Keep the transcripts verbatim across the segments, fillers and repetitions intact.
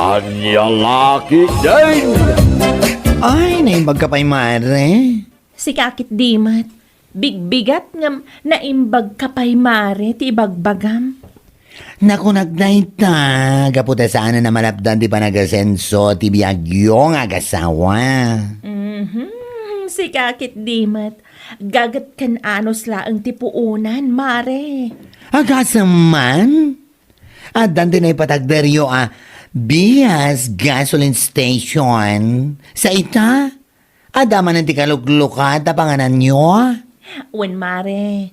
Ania la ketdin? Ay, naimbag ka pay, mare. Sika ketdi met. Bigbigat ngem naimbag ka pay, mare, ti ibagbagam. Nakunak dayta, gapu ta saanen a malapdan ti panagasenso ti biagyo nga agasawa. Mhm, sika ketdi met. Gaget ken anus laeng ti puonan, mare. Agasem man? Addan ti naipatagderyo a Bias Gasoline Station. Sa ita, adda manen ti kaluklukat a pangananyo? Wen, mare.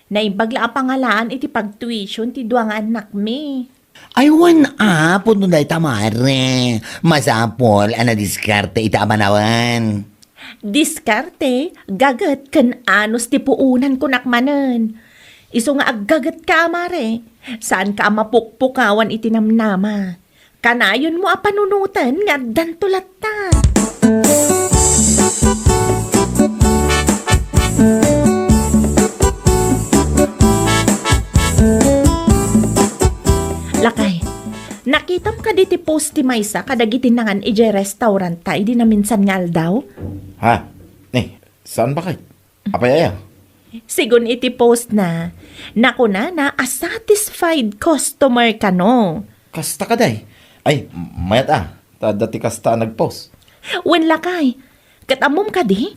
Naimbag la a pangalaan iti pagtuition ti dua nga annakmi. Ay, wen a, pudno dayta, mare. Masapul a nadiskarte ita a panawen. Diskarte, gaget, ken anus ti puonan, kunak manen. Isu nga aggagetka, mare, saanka a mapukpukawan iti namnama. Kanayonmo a panunoten nga addanto latta. Lakay, nakitam kadi ti post ti maysa kadagiti nangan idiay restaurant ta idi naminsan nga aldaw? Ha? Eh, saan bakay? Apay aya? Sigun iti post na, nakunana a satisfied customer kano. Kasta kadi? Ay, mayat a, ta adda ti kasta a nagpost. Wen lakay, ket ammom kadi?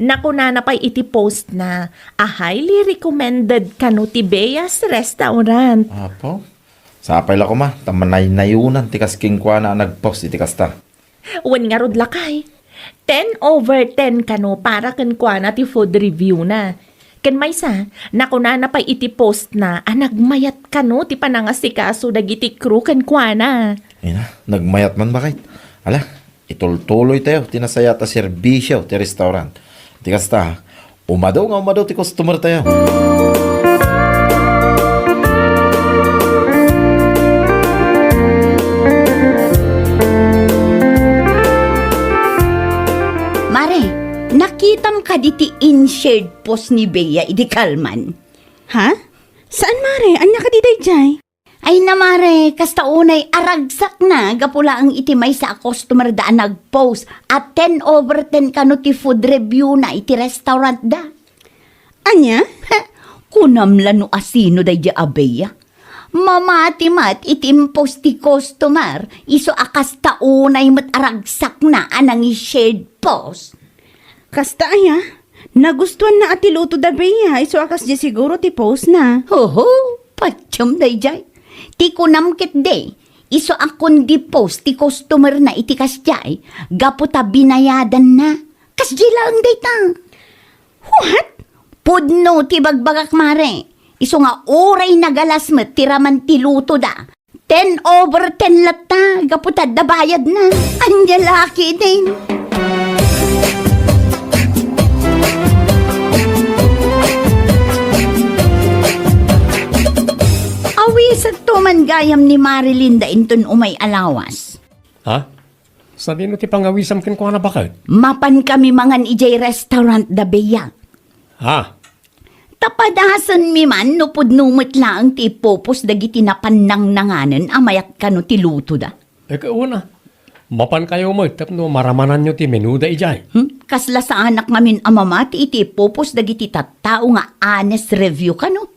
Nakunana pay iti post na a highly recommended kano ti Bea's Restaurant. Apo? Sapay la koma, ta manaynayonan ti kas kenkuana a nagpost iti kasta. Wen ngarud lakay, ten over ten kano para kenkuana ti food review na. Ken maysa, nakunana pay iti post na a nagmayat kano ti panangasikaso dagiti crew kenkuana. Ina, nagmayat man bakay. Ala, itultuloy tayo ti nasayaat a serbisyo ti restaurant. Ti kasta, umadu nga umadu ti customer tayo. Mare, nakitam kadi ti in-shared post ni Bea idi kalman? Ha? Saan, mare? Ania kadi daydiay? Ay na, mare, kasta unay aragsakna gapu laeng iti maysa a customer da a nagpost a ten over ten kano ti food review na iti restaurant da. Ania? Kunam la no asino daydiay a Bea. Mamati met iti impost ti customer, isu a kasta unay met aragsakna a nangi-shared post. Kasta aya? Nagustuanna a ti luto da Bea, isu a kasdiay siguro ti post na. Hoho, patiem daydiay. Ti kunam ketdi, isu a kundi post ti customer na iti kasdiay, gapu ta binayadanna. Kasdiay laeng dayta. What? Pudno ti bagbagak, mare. Isu nga uray nagalas met ti raman ti luto da. Ten over ten latta, gapu ta adda bayadna. Ania la ketdin? Awisanto man gayam ni Marilyn da inton umay a lawas. Ha? Sadino ti pangawisam kenkuana, baket? Mapan kami mangan idiay restaurant da Bea. Ha? Ta padasenmi man no pudno met laeng ti ipopost dagiti napannangnanganen a mayat kano ti lutoda. Eh, kauna, mapankayo met tapno maramananyo ti menuda idiay. Hmm? Kasla saanak ngamin a mamati iti ipopost dagiti tattao nga honest review kano.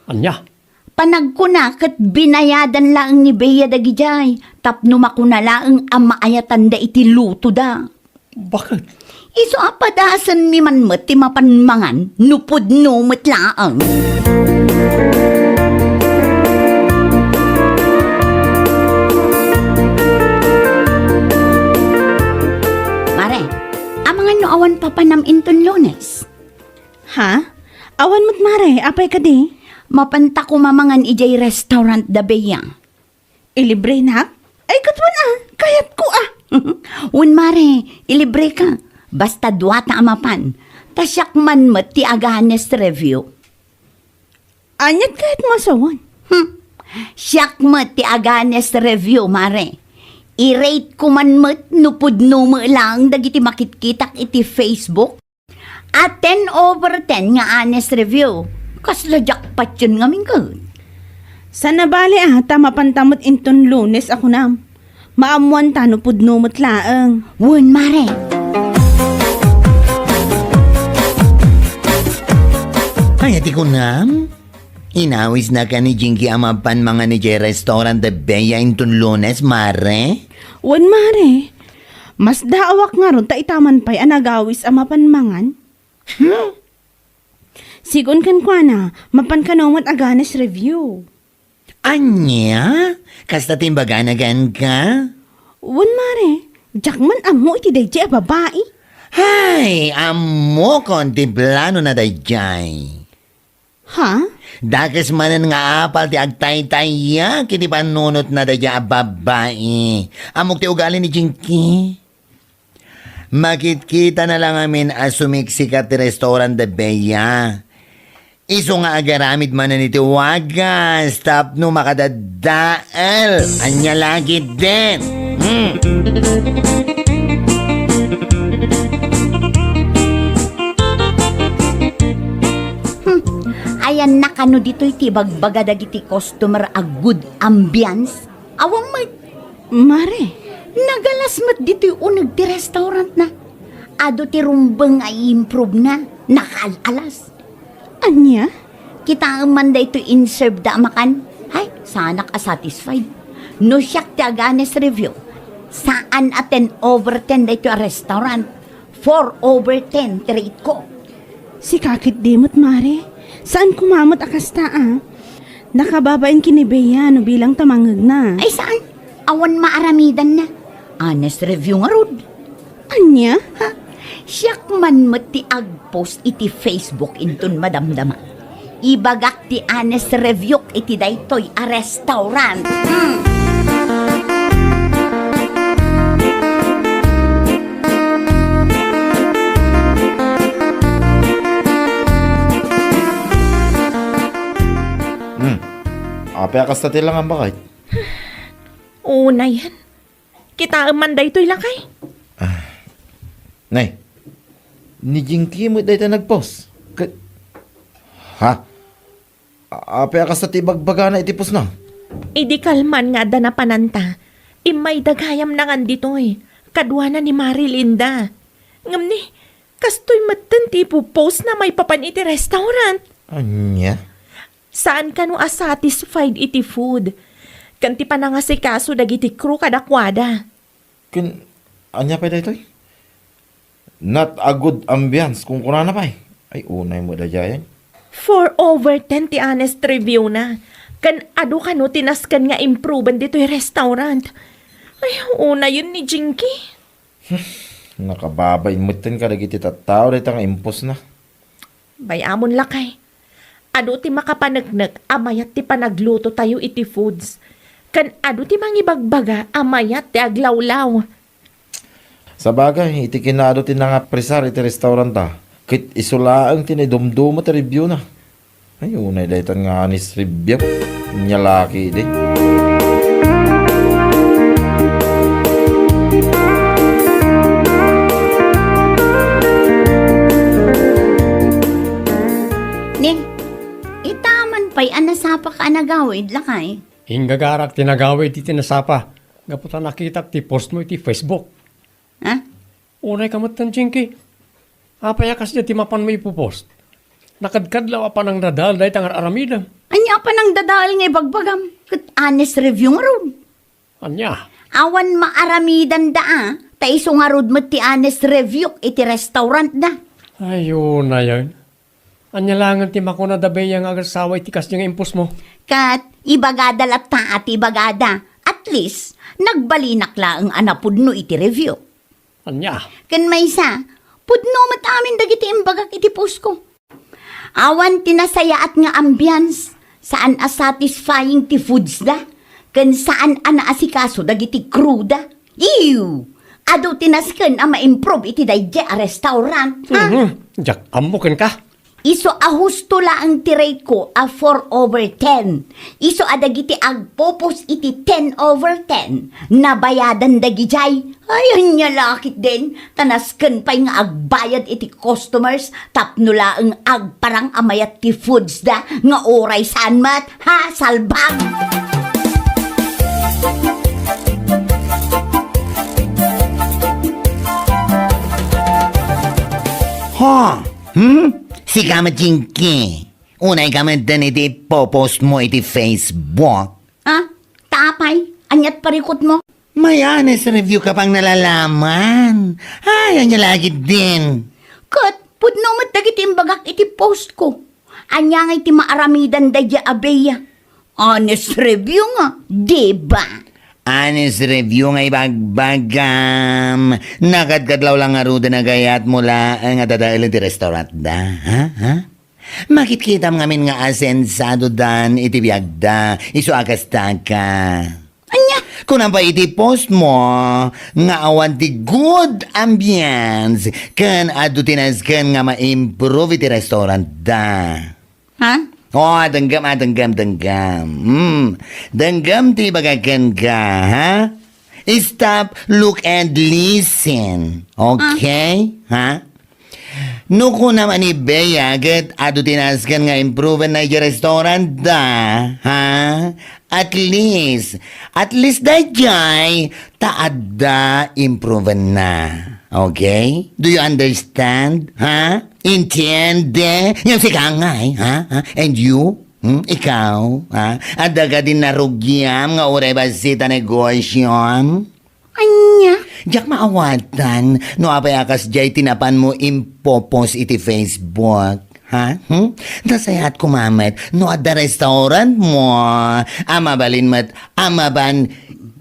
Ania? Panagkuna ket binayadan laeng ni Bea dagidiay tapno makuna laeng a maayatanda iti lutoda. Baket? Isu a padasenmi man met ti mapan mangan no pudno met laeng. Mare, amangan no awan papanam inton Lunes? Ha? Awan met, mare, apay kadi? Mapanta koma mangan idiay restaurant da Bea. Ilibrenak? Ay, ket wen a, kayatko a. Wen, mare, ilibreka. Basta duata a mapan. Ta siak man met ti aganest review. Aniat kayat masawan? Hmm. Siak met ti aganest review, mare. I-rate ko man met no pudno met laeng dagiti makitkitak iti Facebook. A ten over ten nga honest review. Kasla jackpot yun ngamin ket. Sana bale a, ta mapanta met inton Lunes a kunam. Maammoanta no pudno met laeng. Wen, mare. Ania ti kunam? Inawisnaka ni Jinky a mapan mangan idiay restaurant da Bea inton Lunes, mare? Wen, mare. Masdaawak ngarud ta itaman pay a nagawis a mapan mangan. Hmm? Sigun kenkuana, mapan kano met aganes review. Ania? Kasta ti imbagana kenka? Wen, mare. Diak man ammo iti daydiay a babai. Hay, ammokon ti planona daydiay. Ha? Dakes manen nga apal ti agtaytayak iti pannunotna daydiay a babai. Ammok ti ugali ni Jinky. Makitkitana la ngamin a sumiksikat ti restaurant da Bea. Isu nga agaramid manen iti wagas tapno makadadael. Ania la ketdin? Hmm. Hmm. Ayanna kano ditoy ti ibagbaga dagiti customer a good ambience? Awan met. Mare. Nagalas met ditoy uneg ti restaurantna. Adu ti rumbeng nga i-improve-na. Nakaal-alas. Ania? Kitaem man daytoy in-serve da a makan. Hay, saanak a satisfied. No siak ti aganes review, saan a ten over ten daytoy a restaurant. Four over ten ti rate ko. Sika ketdi met, mare. Saan koma met a kasta, a? Nakababain ken ni Bea no bilang ta mangngegna. Ay, saan? Awan maaramidanna. Honest review ngarud. Ania? Ha? Siak man met ti agpost iti Facebook inton madamdama. Ibagak ti honest review iti daytoy a restaurant. Hmm. Hmm. Apay a kasta ti langam, baket? Unayen. Kitaem man daytoy, lakay. Ah. Nay, ni Jinky met dayta nagpost. Ket, ha? A-, apay a kasta ti ibagbagana iti postna? Idi kalman nga adda napananta, immayda gayam nangan ditoy, kaduana ni Mari Linda. Ngem ni, kastoy metten ti ipupostna maipapan iti restaurant. Ania? Saan kano a satisfied iti food ken ti panangasikaso dagiti crew kadakuada. Ken ania pay daytoy? Not a good ambience, kunkunana pay. Ay, unay met daydiay. Four over ten ti honest review-na. Ken adu kano ti nasken nga improven ditoy restaurant. Ay, unayen ni Jinky. Hmm, nakababain metten kadagiti tattao dayta nga impostna. Bay-amon, lakay. Adu ti makapaneknek a mayat ti panaglutotayo iti foods. Ken adu ti mangibagbaga a mayat ti aglawlaw. Sabagay, iti kinaadu ti nangapresar iti restauranta, ket isu laeng ti naidumduma ti review-na. Ay, unay daytan nga honest review. Ania la ketdi. Ni, itaman pay a nasapaka a nagawid, lakay? Inggagarak ti nagawid iti nasapa, gapu ta nakitak ti postmo iti Facebook. Ha? Unayka metten, Jinky. Apay a kasdiay ti mapanmo ipopost? Nakadkadlaw a panangdadael dayta nga ar-aramidem. Ania a panangdadael nga ibagbagam? Ket honest review ngarud. Ania? Awan maaramidanda a, ta isu ngarud met ti honest review iti restaurantda. Ay, unayen. Ania laengen ti makuna da Bea nga agasawa iti kasdiay nga impostmo? Ket ibagada latta a ti ibagada. At least, nagbalinak laeng a napudno iti review. Ania? Ken maysa, pudno met amin dagiti imbagak iti postko. Awan ti nasayaat nga ambience, saan a satisfying ti foodsda, ken saan a naasikaso dagiti crewda. Ew! Adu ti nasken a ma-improve iti daydiay a restaurant, ha? Mhm. Diak ammo kenka. Isu a husto laeng ti rate ko a four over ten. Isu a dagiti agpupos iti ten over ten, nabayadan dagidiay. Ay, ania la ketdin, ta nasken pay nga agbayad iti customers tapno laeng agparang a mayat ti foodsda nga uray saan met, ha, salbag! Oh, hmm? Sika met, Jinky. Unay ka met den iti popost mo iti Facebook. Ah, ta apay? Ania't parikut mo? May honest review ka pang nalalaman. Ay, ania lagid din. Ket, pudno met dagiti imbagak iti post ko. Ania ngay ti maaramidan daydiay a Bea? Honest review nga, di ba? Honest review nga ibagbagam. Nakadkadlaw lang ngaruden a gayat mo laeng a dadaelen ti restaurant da. Ha? Ha? Makitkitam ngamin nga asensado dan iti biagda. Isu a kasta ka. Ania? Kunam pay iti post mo nga awan ti good ambience ken adu ti nasken nga ma-improve iti restaurant da. Ha? Oh, denggem, ah, denggem, denggem. Hmm. Denggem ti ibagak kenka, ha? Stop, look, and listen. Okay? Ha? No kunam a ni Bea ket adu ti nasken nga improven na iti restaurant da, ha? At least, at least daydiay, ta adda improven na. Okay? Do you understand? Ha? Entiende? Ngem sika ngay, ha? Ha? And you? Hmm? Ikaw? Ha? Adda kadin narugiam nga uray bassit a negosyom? Ania? Diak maawatan no apay a kasdiay ti napanmo impopost iti Facebook. Ha? Hmm? Nasayaat koma met no adda restaurant mo a mabalin met a mapan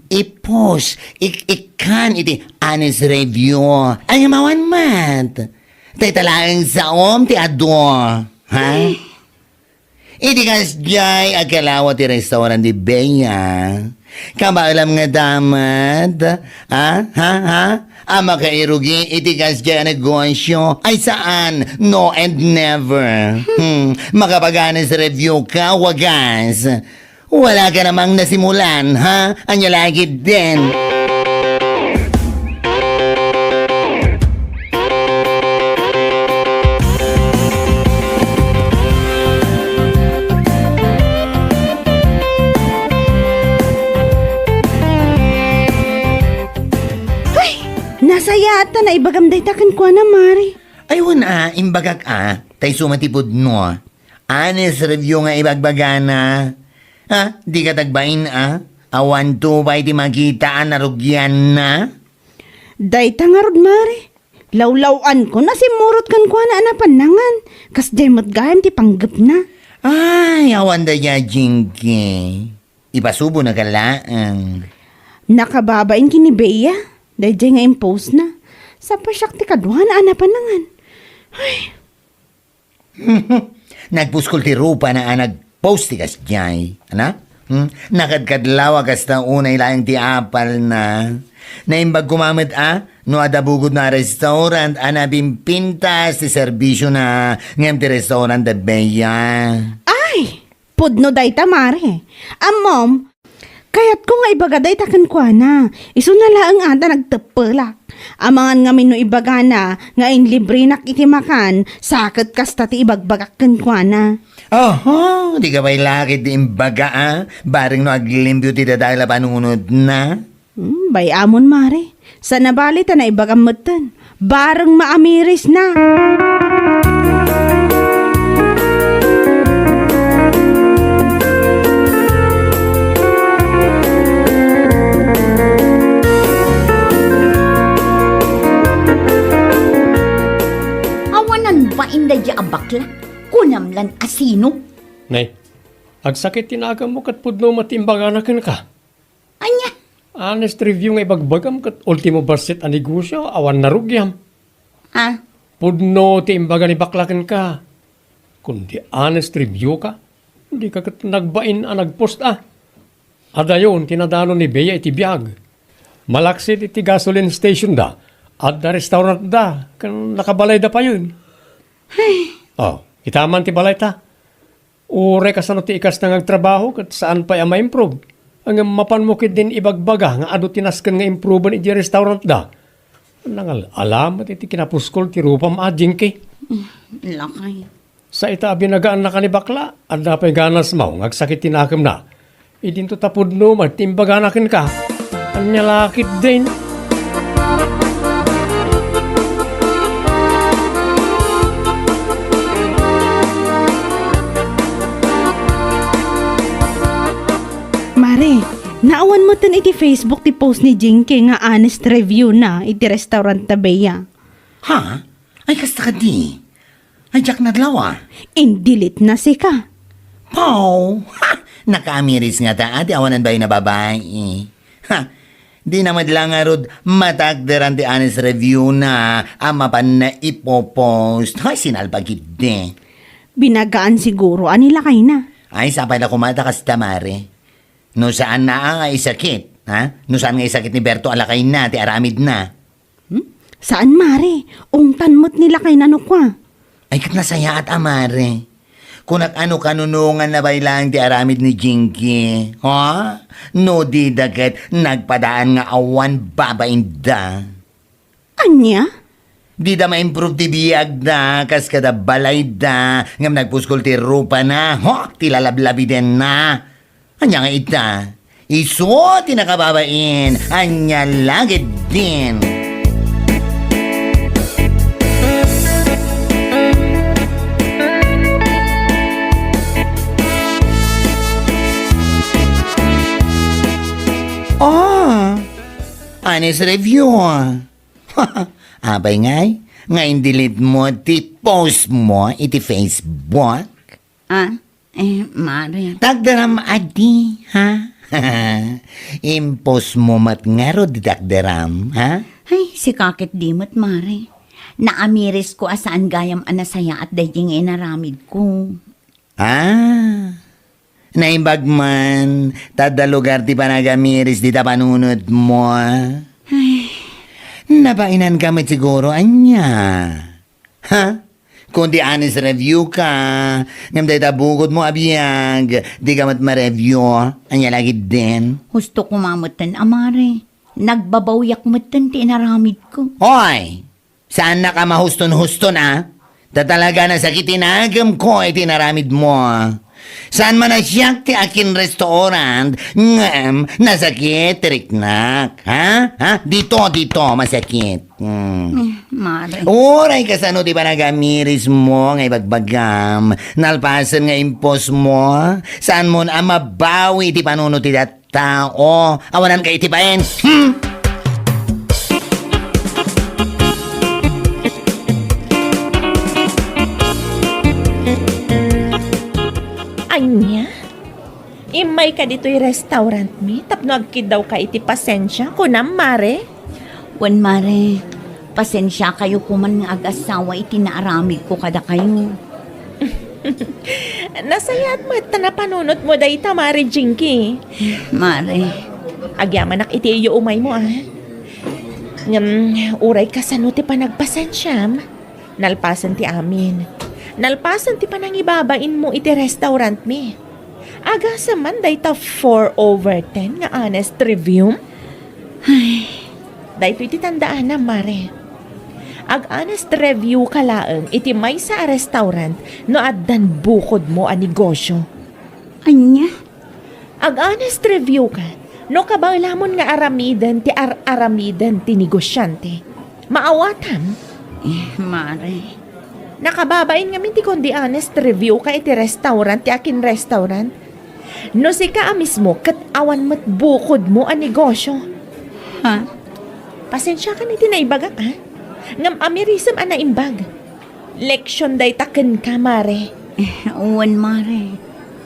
i-post, ik-, ikkan iti honest review. Ay, mawan met. Dayta laeng saom ti adu. Ha? Iti kasdiay a kalawa ti restaurant ni Bea, kabaelam nga damat, ha? Ha? Ha? A makairugi iti kasdiay a negosyo? Ay saan, no and never. Hmm. Makapag-honest review ka, wagas. Wala ka namang nasimulan, ha? Ania lagid din. Ay, nasayaat ta naibagam dayta kenkuana, Mare. Ay, wen a, imbagak a, tay suma ti pudno. Honest review nga ibagbagana. Ha? Dika nagbain a? Awan to pay ti makita a narugianna? Dayta ngarud, Mare. Lawlaw-anko, nasimmurot kenkuana a napan nangan. Kasdiay met gayam ti panggepna. Ay, awan daydiay, Jinky. Ipasubona ka laeng. Nakababain ken ni Bea, daydiay nga impostna. Sapay siak ti kaduana a napan nangan. Ay. Nagpuskol ti rupana a nagpost ti kasdiay. Ana? Hmm? Nakadkadlaw a kasta unay laeng ti apalna. Naimbag koma met a no adda bukodna a restaurant a napimpintas ti serbisiona ngem ti restaurant da Bea. Ay! Pudno dayta, Mare. Ammom, kayatko nga ibaga dayta kenkuana. Isuna laeng a ta nagteppelak. Amangan ngamin no ibagana nga inlibrenak iti makan, sa ket kasta ti ibagbagak kenkuana. Oho, dika pay la ketdi imbaga a, bareng no aglimpio ti dadael a panunotna. Hmm, bay-amon, Mare. Saan a bali ta naibagam metten. Bareng maamirisna. Awanan bain daydiay a bakla? Kunam lan a sino? Nay, agsakit ti nakemmo ket pudno met ti imbagana kenka. Ania? Honest review nga ibagbagam ket ultimo bassit a negosyo, awan narugiam. Ha? Pudno ti imbaga ni bakla kenka. Kun di honest review ka, dika ket nagbain a nagpost a. Adayon ti nadanon ni Bea iti biag. Malaksid iti gasoline station da, adda restaurant da, ken nakabalayda payen. Ay. Oh, itaman ti balayta. Uray kasano ti ikasta nga agtrabaho ket saan pay a ma-improve. Ngem mapanmo ketdin ibagbaga nga adu ti nasken nga improven idiay restaurant da. Nangal-ala met iti kinapuskol ti rupam a, Jinky. Mm, lakay. Sa ita a binagaannaka ni bakla, adda pay ganasmo nga agsakit ti nakemna. Idinto ta pudno met ti imbagana kenka. Ania la ketdin? Pare, naawan metten iti Facebook ti post ni Jinky nga honest review na iti restaurant ta Bea. Ha? Ay, kasta kadi? Ay, diak nadlaw, ah. In-delete na sika. Pow! Ha! Nakaamiris ngata, ah, ti awanan bayo na babai. Ha! Di na met la ngarud matakderan ti honest review na a mapanna ipopost. Hay, sinalbag idi. Binagaan siguro a ni lakayna. Ay, sapay la koma ta kasta, mare. No saan na nga isakit, ha? No saan nga isakit ni Berto a lakayna ti aramidna. Hmm? Saan, mare? Ungtan met ni lakayna no kua. Ay, ket nasayaat a mare. Kunak a no kanunongan na bayo laeng ti aramid ni Jinky, ha? No dida ket nagpadaan nga awan babainda. Ania? Dida ma-improve ti biagda, kas kada balayda, ngem nagpuskol ti rupana, ho, ti lalablabiden na. Ania nga ita? Isu ti nakababain, ania la ketdin? Oh, honest review. Apay ngay, nga in-delete mo ti post mo iti Facebook? Ah, eh, mare. Takderam adi, ha? In-post mo met ngarud ti takderam, ha? Ay, sika ket di met, mare. Naamirisko a saan gayam a nasayaat daydi nga inaramidko. Ah, naimbag man, ta adda lugar ti panagamiris dita panunot mo. Ay. Nabainanka met siguro, ania? Ha? Kundi honest review ka, ngem dayta bukod mo a biag, di ka met ma-review, ania la ketdin? Husto koma metten a mare. Nagbabawyak metten ti inaramidko. Hoy! Saannak a mahuston-huston, a? Ta talaga nasakit ti nagemko iti inaramid mo. Saan man a siak ti akin restaurant, ngem nasakit ti riknak, ha? Ha? Dito, dito, masakit. Hmm. Eh, mare. Uray kasano ti panagamiris mo nga ibagbagam, nalpasen nga impos mo, saan mo a mabawi ti panunot ti dat-, tao. Awanan kay iti bain. Hmm? Ania? Immayka ditoy restaurantmi tapno agkiddawka iti pasensia, kunam, mare? Wen, mare. Pasensiakayo koman nga agasawa iti naaramidko kadakayo. Nasayaat met ta napanunotmo dayta, Mare Jinky. Mare. Agyamanak iti iyo umaymo, a. Ngem, uray kasano ti panagpasensiam, nalpasen ti amin. Nalpasen ti panangibabainmo iti restaurantmi. Agasem man dayta four over ten nga honest review? Ay. Daytoy ti tandaanam, Mare. Ag-honest review ka laeng iti maysa a restaurant no addan bukodmo a negosyo. Ania? Ag-honest review ka no kabaelamon nga aramiden ti ar-aramiden ti negosiante. Maawatam? Eh, Mare. Nakababain ngamin ti kundi honest review ka iti restaurant ti akin restaurant. No sika a mismo ket awan met bukodmo a negosyo. Ha? Pasensiakan iti naibagak, ha? Ngem amirisem a naimbag. Leksion dayta kenka, Mare. Eh, wen, Mare.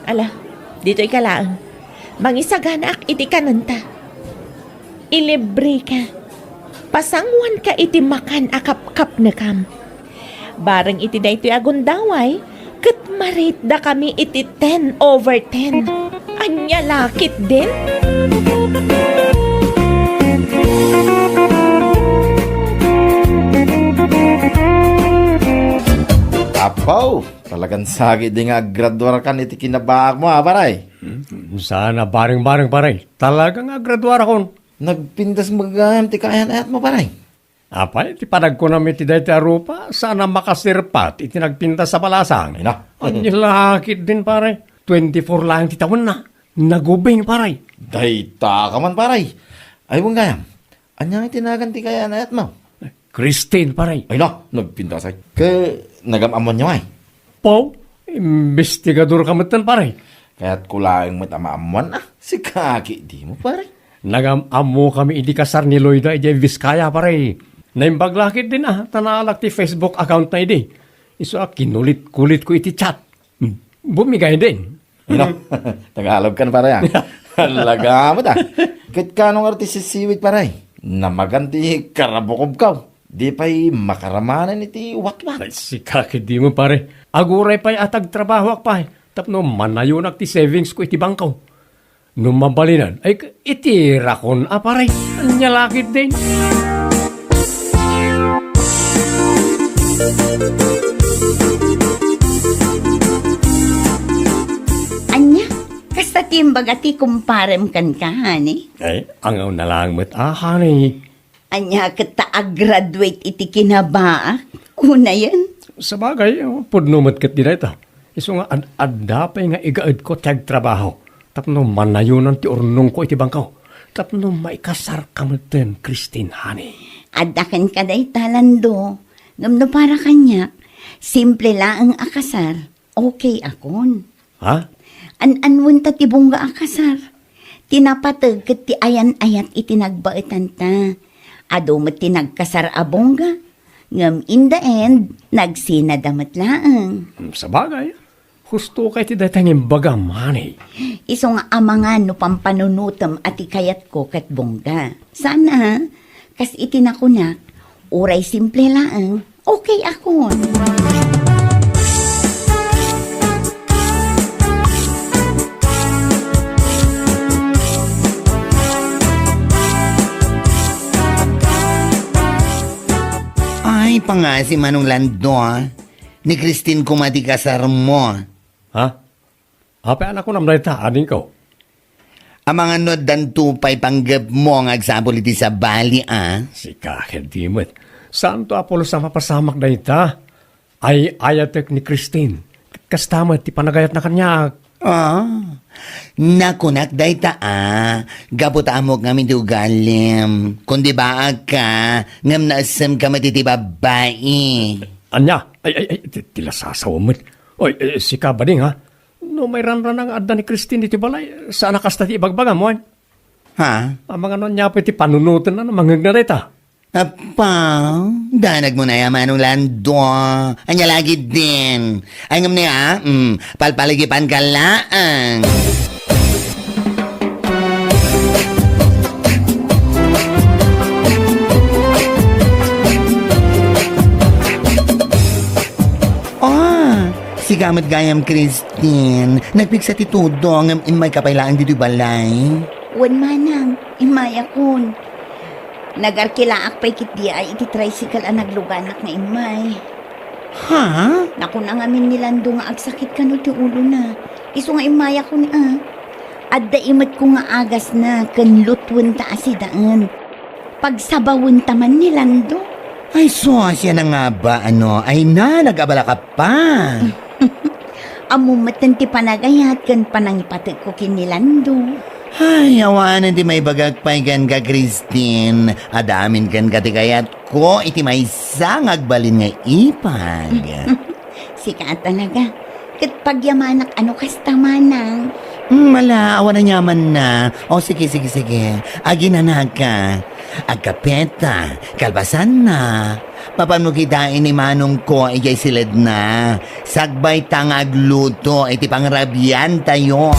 Ala, ditoy ka laeng. Mangisaganaak iti kanenta. Ilibreka. Pasanguanka iti makan a kapkapnekam. Bareng iti daytoy a gundaway, ket ma-rate-dakami iti ten over ten. Ania la ketdin? Apo, talagan sakit di nga aggraduarkan iti kinabaak mo, a, pare? Hmm, saan a bareng-bareng, pare. Talaga nga aggraduarakon. Nagpintas met gayam ti kaayan-ayat mo, pare. Apay, ti panagkunam iti daytoy a rupa, saan a makasirpat iti nagpintas a balasang. Ay, na. Ania la ketdin, pare. Twenty-four laeng ti tawenna. Nagubing, pare. Dayta ka man, pare. Ay, wen gayam. Ania nga ti nagan ti kaayan-ayat mo? Christine, pare. Ay, na, nagpintas ay. Ke, nagam-ammoanyo ay? Pau, imbestigador ka metten, pare. Kayatko laeng met a maammoan, a. Sika ketdin, pare. Nagam-ammokami idi kasar ni Loida idiay Vizcaya, pare. Naimbag la ketdin, a, ta naalak ti Facebook account na idi. Isu a kinulit-kulitko iti chat. Hmm. Bumigay din. Ano? Tagalog kan, pare, a. Talaga met, a. Ket kano nga ti sisiwit, pare? Namagan ti karabukobkaw. Di pay makaramanen iti watwat. Ay, sika ketdin, pare. Aguray pay a tagtrabahoak pay tapno manayonak ti savings ko iti bangko. No mabalinen, ay, iti rakon a, pare. Ania la ketdin. Ania? Kasta ti imbaga ti kumparem kenka, honey? Ay, angawna laeng met, a, honey. Ania ket ta agraduate iti kinabaak, kunayen? Sabagay, o, pudno met ketdi dayta. Isu nga ad-, adda pay nga igaedko ti agtrabaho tapno manayonan ti urnongko iti bangko. Tapno maikasarka metten, Christine, honey. Adda kenka dayta, Lando. Ngem no para kaniak, simple laeng a kasar, okay akon. Ha? An-anuen ta ti bungga a kasar. Ti napateg ket ti ayan-ayat iti nagbaetanta. Adu met ti nagkasar a bungga, ngem in the end, nagsinada met laeng. Hmm, sabagay, husto kay ti dayta nga imbagam, honey. Isu nga amangan no pampanunotem a ti kayatko ket bungga. Sana, kas iti nakunak, uray simple laeng, okay akon. Ay, pangasi, Manong Lando, a. Ni Christine koma ti kasarmo. Ha? Apay a nakunam dayta, adingko? Amangan no addanto pay panggepmo nga agsapul iti sabali, a? Sika ketdi met. Saanto a pulos a mapasamak dayta? Ay-ayatek ni Christine. Kasta met ti panagayatna kaniak. A, nakunak dayta, a, gapu ta ammok ngamin ti ugalim. Kundi baagka, ngem naessemka met iti babbai. Ania? Ay, ay, ay, ti, ti lasasawem met. Oy, eh, sika, bading, ha? No mairanrana nga adda ni Christine iti balay, saan a kasta ti ibagbagam, wen? Ha? Amangan no ania pay ti panunotenna no mangngegna dayta? Apa, danagmo na ya, Manong Lando. Ania la ketdin? Ay, ngem ni, a, mm, palpaligipanka laeng. Ah, sika met gayam, Christine. Nagpigsa ti tudong ngem immayka pay laeng ditoy balay. Wen, manang, immayakon. Nagarkilaak pay ketdi a iti tricycle a nagluganak nga immay. Ha? Nakuna ngamin ni Lando nga agsakit kano ti ulona. Isu nga immayakon, a. Adda imetko nga agasna ken lutwenta a sidaen. Pagsabawenta man ni Lando. Ay, sus, siak nga ba, ano? Ay na, nag-abala ka pa. Ammom metten ti panagayat ken panangipatekko ken ni Lando. Ay, awanen ti maibagak pay kenka, Christine. Adda amin kenka ti kayatko iti maysa nga agbalin nga ipag. Sika a talaga. Ket pagyamanak a no kasta, manang. Hmm, ala, awan aniamanna. O, sige, sige, sige. Aginanaka. Agkapeta, kalpasanna. Mapanmo kitaen ni manongko idiay siledna. Sakbayta nga agluto iti pangrabiantayo.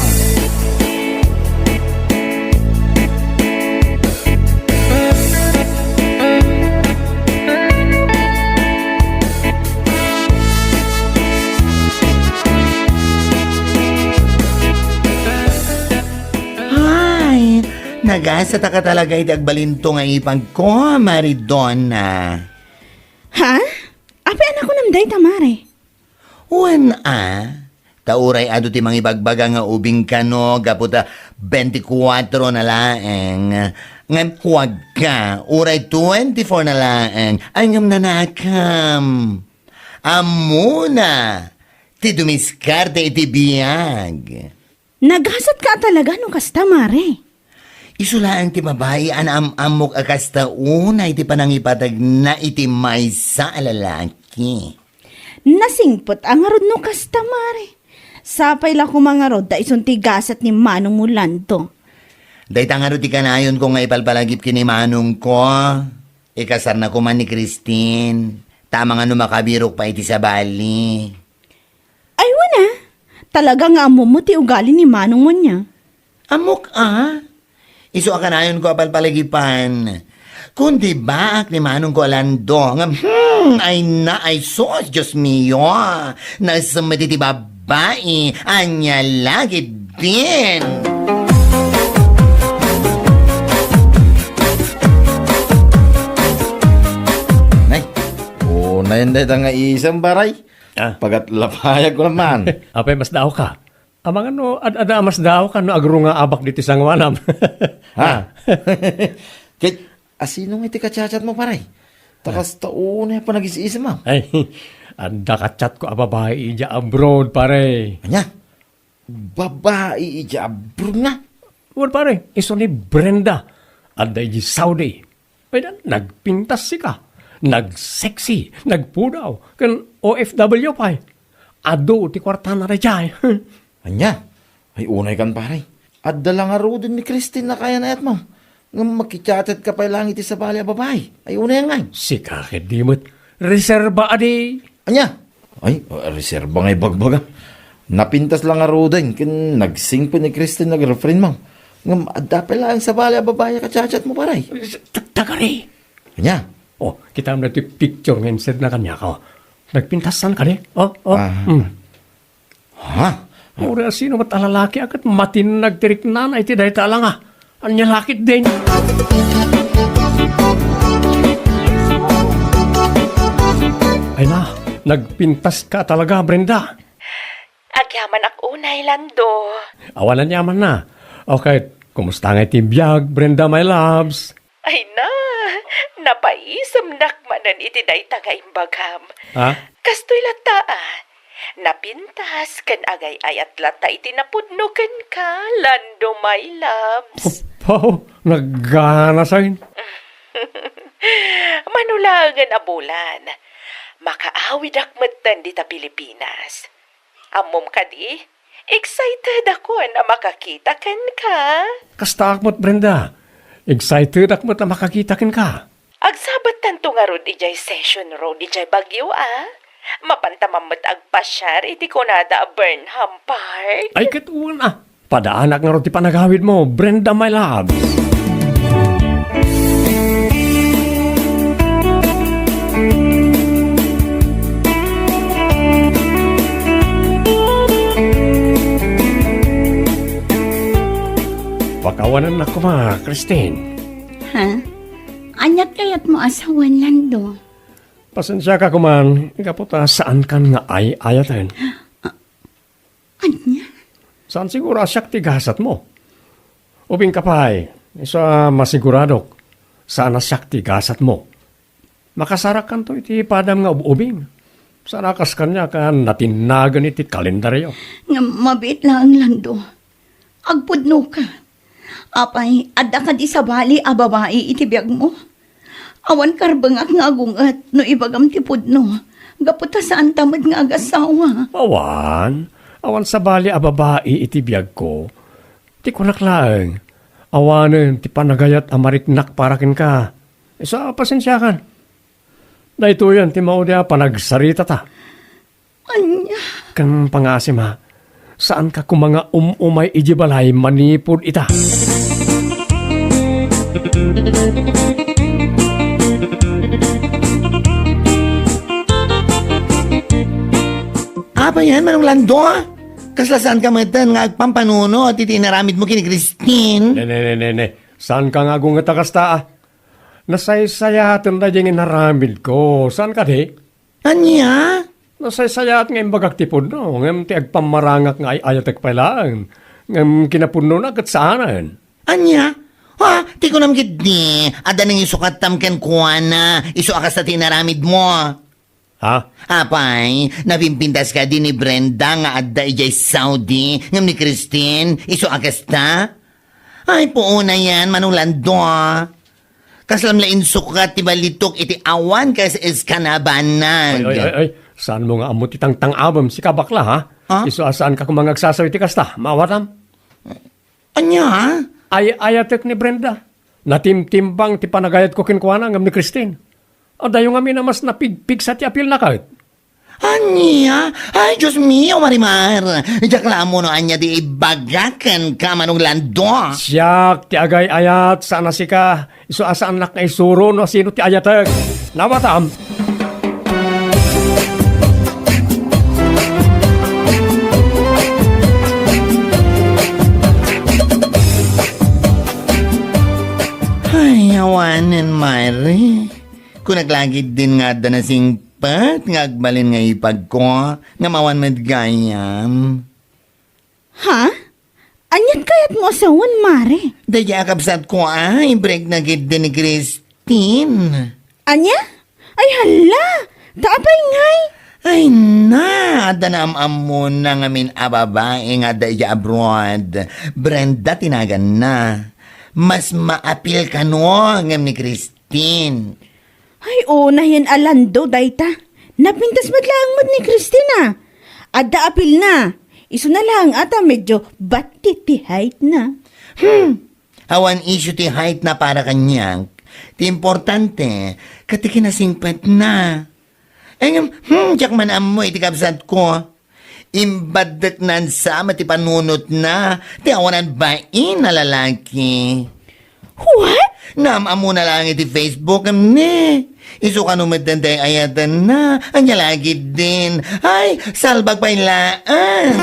Ay, nagasataka talaga iti agbalinto nga ipagko, Mari Donna. Ha? Apay a nakunam dayta, Mare? Wen a, ta uray adu ti mangibagbaga nga ubing kano gapu ta bentikuatro na laeng. Ngem kuagka, uray twenty-four na laeng. Ay, ngem nanakam. Ammona ti dumiskarte iti biag. Nagasatka a talaga no kasta, Mare. Isu laeng ti babai a naam-ammok a kasta unay ti panangipategna iti maysa a lalaki. Nasingpet a ngarud no kasta, Mare. Sapay la koma ngarud ta isun ti gasat ni manongmo, Lando. Dayta ngarud ti kanayonko nga ipalpalagip ken ni manongko. Ikasarna koma ni Christine. Ta amangan no makabirok pay iti sabali. Ay, wen a. Talaga nga ammom ti ugali ni manongmo ania. Ammok a. Isu a kanayonko a palpalagipan. Kundi baak ni manongko a Lando nga, hmm, ay na, ay sus, Dios mio. Naisem met iti babai. Ania la ketdin. Nay, unayen dayta nga isem, pare. Ah. Pagatlapayag ko naman. Apay, masdaawka? Amangan no ad-ada a masdaawka no agrungaabak ditoy sangoanam. Ha? Ah. Ket, asino nga iti ka-chat-chat mo, pare? Ta kasta unay a panagis-isem, ah. Ay, adda ka-chat ko a babai idiay abroad, pare. Ania? Babai idiay abroad nga? Wen, pare, isu ni Brenda. Adda idiay Saudi. Ay, dan, nagpintas sika. Nag-sexy, nagpudaw, ken O F W pay. Adu ti kuartana daydiay. Ania? Ay, unay kan, pare. Adda la ngaruden ni Christine a kayan-ayatmo. Ngem makichat-chat ka pay laeng iti sabali a babai. Ay, unay ngay. Sika ketdi met. Reserba adi. Ania? Ay, reserba nga ibagbaga. Napintas la ngaruden ken nagsingpet ni Christine nga girlfriendmo. Ngem adda pay laeng sabali a babai a ka-chat-chat mo, pare. Ta-, tagari. Ania? Oh, kitaem daytoy picture nga insedna kaniak, oh. Nagpintasan kadi? Oh, oh. Ah. Hmm. Ha? Uray asino met a lalaki a ket matinnag ti riknana iti dayta a langa. Ania la ketdin? Ay na, nagpintas ka talaga, Brenda. Agyamanak unay, Lando. Awan aniamanna. Okay, kumusta ngay ti biag, Brenda, my loves? Ay na, napaisemnak manen iti dayta nga imbagam. Ha? Kastoy latta, ah. Napintas ken agay-ayat latta iti napudno kenka, Lando, my loves. Apo, nagganasen. Mano laengen a bulan, makaawidak metten dita Pilipinas. Ammom kadi, excited akon a makakita kenka. Kastaak met, Brenda. Excited ak met a makakita kenka. Agsabattanto ngarud idiay Session Road idiay Baguio, a? Mapantaman met agpasiar iti kunada a Burnham Park. Ay, ket wen, a. Padaanak ngarud ti panagawidmo, Brenda, my love. Pakawanennak koma, Christine. Ha? Ania ti kayatmo a sawen, Lando? Pasensiaka koman, gapu ta saankan nga ay-ayaten. Ania? Saan siguro a siak ti gasatmo? Ubingka pay, isu a masiguradok, saan a siak ti gasatmo. Makasarakanto iti padam nga ub-ubing. Saan a kas kaniak a natinnagan iti kalendario. Ngem mabiit laeng, Lando. Agpudnoka. Apay, adda kadi sabali a babai iti biagmo? Awan karbengak nga agunget no ibagam ti pudno, gapu ta saanta met nga agasawa. Awan. Awan sabali a babai iti biagko. Ti kunak laeng, awanen ti panagayat a mariknak para kenka. Isu a pasensiakan. Daytoyen ti maudi a panagsaritata. Ania? Ken pangaasim, ha, saanka koma nga um-umay idiay balay manipud ita. Apay, Manong Lando? Kasla saanka metten nga agpampanunot iti inaramidmo ken ni Christine? Ne, ne, ne, ne, ne. Saanka nga agunget a kasta, a? Nasaysayaten daydiay nga inaramidko. Saan kadi? Ania? Nasaysayaat nga imbagak ti pudno, ngem ti agpammarangak nga ay-ayatek pay laeng, ngem kinapudnona ket saanen. Ania? Ha? Ti kunam ketdi, adda nangisukatam kenkuana, isu a kasta ti inaramidmo. Ha? Apay, napimpintas kadi ni Brenda nga adda idiay Saudi, ngem ni Christine, isu a kasta? Ay, puona yan, Manong Lando, a. Kaslam la insukat ti balitok iti awan kas-, kas-, kanabanag. Ay, ay, ay, ay. Saanmo nga ammo ti tangtang-abem, sika bakla, ha? Ah? Isu a saanka koma nga agsasaw iti kasta, maawatam? Ania? Ay-ayatek ni Brenda. Natimtimbang ti panagayatko kenkuana ngem ni Christine. Adayo ngamin a mas napigpigsa ti apilna ket. Ania? Ay, Dios mio, Marimar! Diak la ammo no ania ti ibaga kenka, Manong Lando. Siak ti agay-ayat, saan a sika. Isu a saannak nga isuro no sino ti ayatek. Nawatam. Ay, awanen, Mare. Kunak la ketdin nga adda nasingpet nga agbalin nga ipagko, ngem awan met gayam. Ha? Anian kayatmo a sawen, Mare? Daydiay a kabsatko a, imbrekna ketdi ni Christine. Ania? Ay, hala! Ta apay ngay? Ay na, adda naam-ammona ngamin a babai nga adda idiay abroad. Brenda ti naganna. Mas maapil kano ngem ni Christine. Ay, unay a Lando dayta. Napintas met laeng met ni Christine a. Adda apilna. Isuna laeng a ta medyo batti ti height na. Hmm. Awan issue ti height na para kaniak. Ti importante, ket ti kinasingpetna. Ay, ngem, hmm, diak man ammo iti kabsatko. Imbaddeknan sa met ti panunotna, ti awanan bain a lalaki. What? Naam-ammona laeng iti Facebook, ngem ni. Isu kano met ti ay-ayatenna, ania la ketdin. Ay, salbag pay laeng.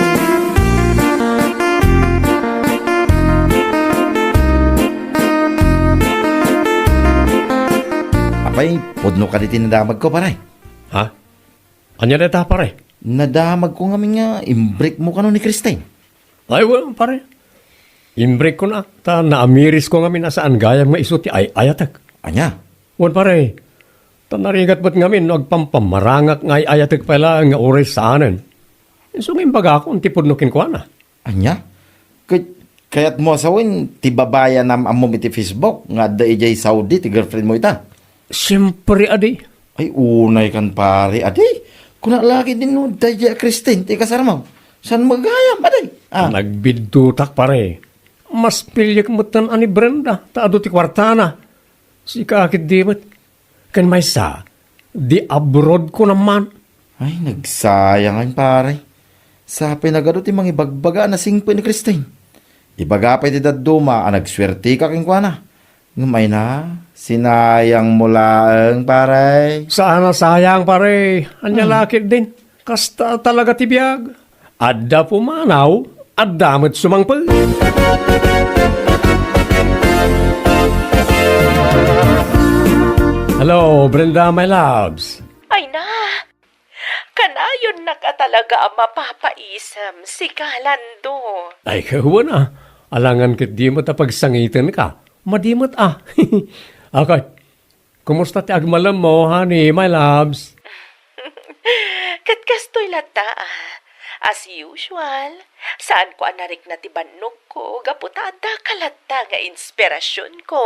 Apay, pudno kadi ti nadamagko, pare? Ha? Ania dayta, pare? Nadamagko ngamin nga imbrekmo kano ni Christine. Ay, wen, pare. Imbrekko na, ta naamirisko ngamin a saan gayam nga isu ti ay-ayatek. Ania? Wen, pare. Ta narigat met ngamin no agpampamarangak nga ay-ayatek pay laeng nga uray saanen. Isu nga imbagakon ti pudno kenkuana. Ania? Ket kayatmo a sawen ti babai a naam-ammom iti Facebook nga adda idiay Saudi ti girlfriendmo ita? Siempre, adi. Ay, unay kan, pare, adi. Kuna la ketdin no daydiay a Christine ti kasarmo. Saan mo gayam, adi? Ah. Nagbiddutak, pare. Mas piliek metten a ni Brenda, ta adu ti kuartana. Sika ketdi met. Ken maysa, di abroad ko naman. Ay, nagsayang, pare. Sapay nagadu ti mangibagbaga a nasingpet ni Christine. Ibaga pay ti dadduma a nagsuerteka kenkuana. Ngem ay na, sinayang mo laeng, pare. Saan a sayang, pare. Ania la ketdin. Kasta talaga ti biag. Adda pumanaw, adda met sumangpet. Hello, Brenda, my loves. Ay na, kanayonnak a talaga a mapapaisem, sika, Lando. Ay, kawan a. Alangan ketdi met a pagsangiten ka. Madi met a. Akay, kumusta ti agmalemmo, honey, my loves? Ket kastoy latta, ah. As usual, saanko a narikna ti bannogko gapu ta addaka latta nga inspirasionko.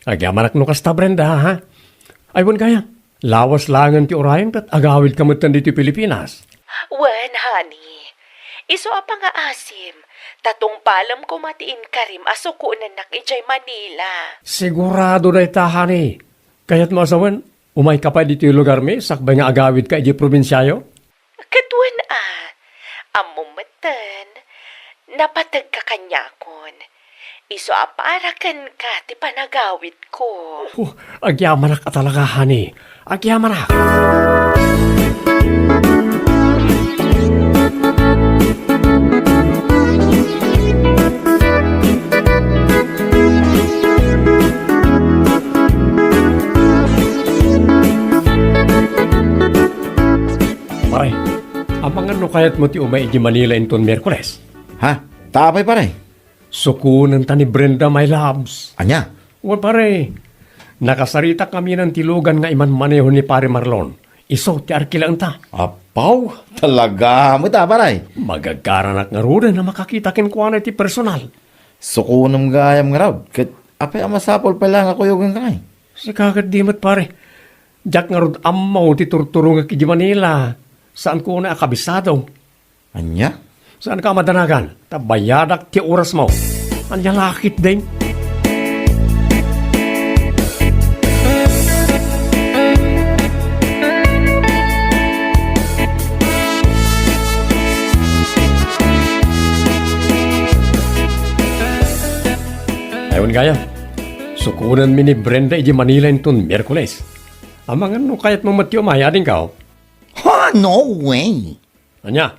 Agyamanak no kasta, Brenda, ha? Ay, wen gayam, lawas laengen ti urayen ket agawidka metten ditoy Pilipinas. Wen, honey. Isu a pangaasim, ta tungpalem koma ti inkarim a sukonennak idiay Manila. Sigurado dayta, honey. Kayatmo a sawen, umayka pay ditoy lugarmi sakbay nga agawidka idiay probinsiayo? Ket wen a, ammom metten, napategka kaniakon. Isu a para kenka ti panagawidko. Oh, agyamanak a talaga, honey. Agyamanak. Pare, amangan no kayatmo ti umay iti Manila inton Miyerkules? Ha? Ta apay, pare? Sukonenta ni Brenda, my loves. Ania? Wen, pare, nakasaritak ngamin ti lugan nga imanmaneho ni Pare Marlon. Isu ti arkilaenta. Apaw, talaga met a, pare. Magagaranak ngaruden a makakita kenkuana iti personal. Sukonem gayam ngarud, ket apay a masapul pay la nga kuyogenka ngay? Sika ketdi met, pare. Diak ngarud ammo ti turturongek iti Manila. Saanko unay a kabisado. Ania? Saanka a madanagan, ta bayadak ti orasmo. Ania la ketdin? Ay, wen gayam, sukonenmi ni Brenda idiay Manila inton Miyerkules. Amangan no kayatmo met ti umay, adingko? Ha, no way! Ania?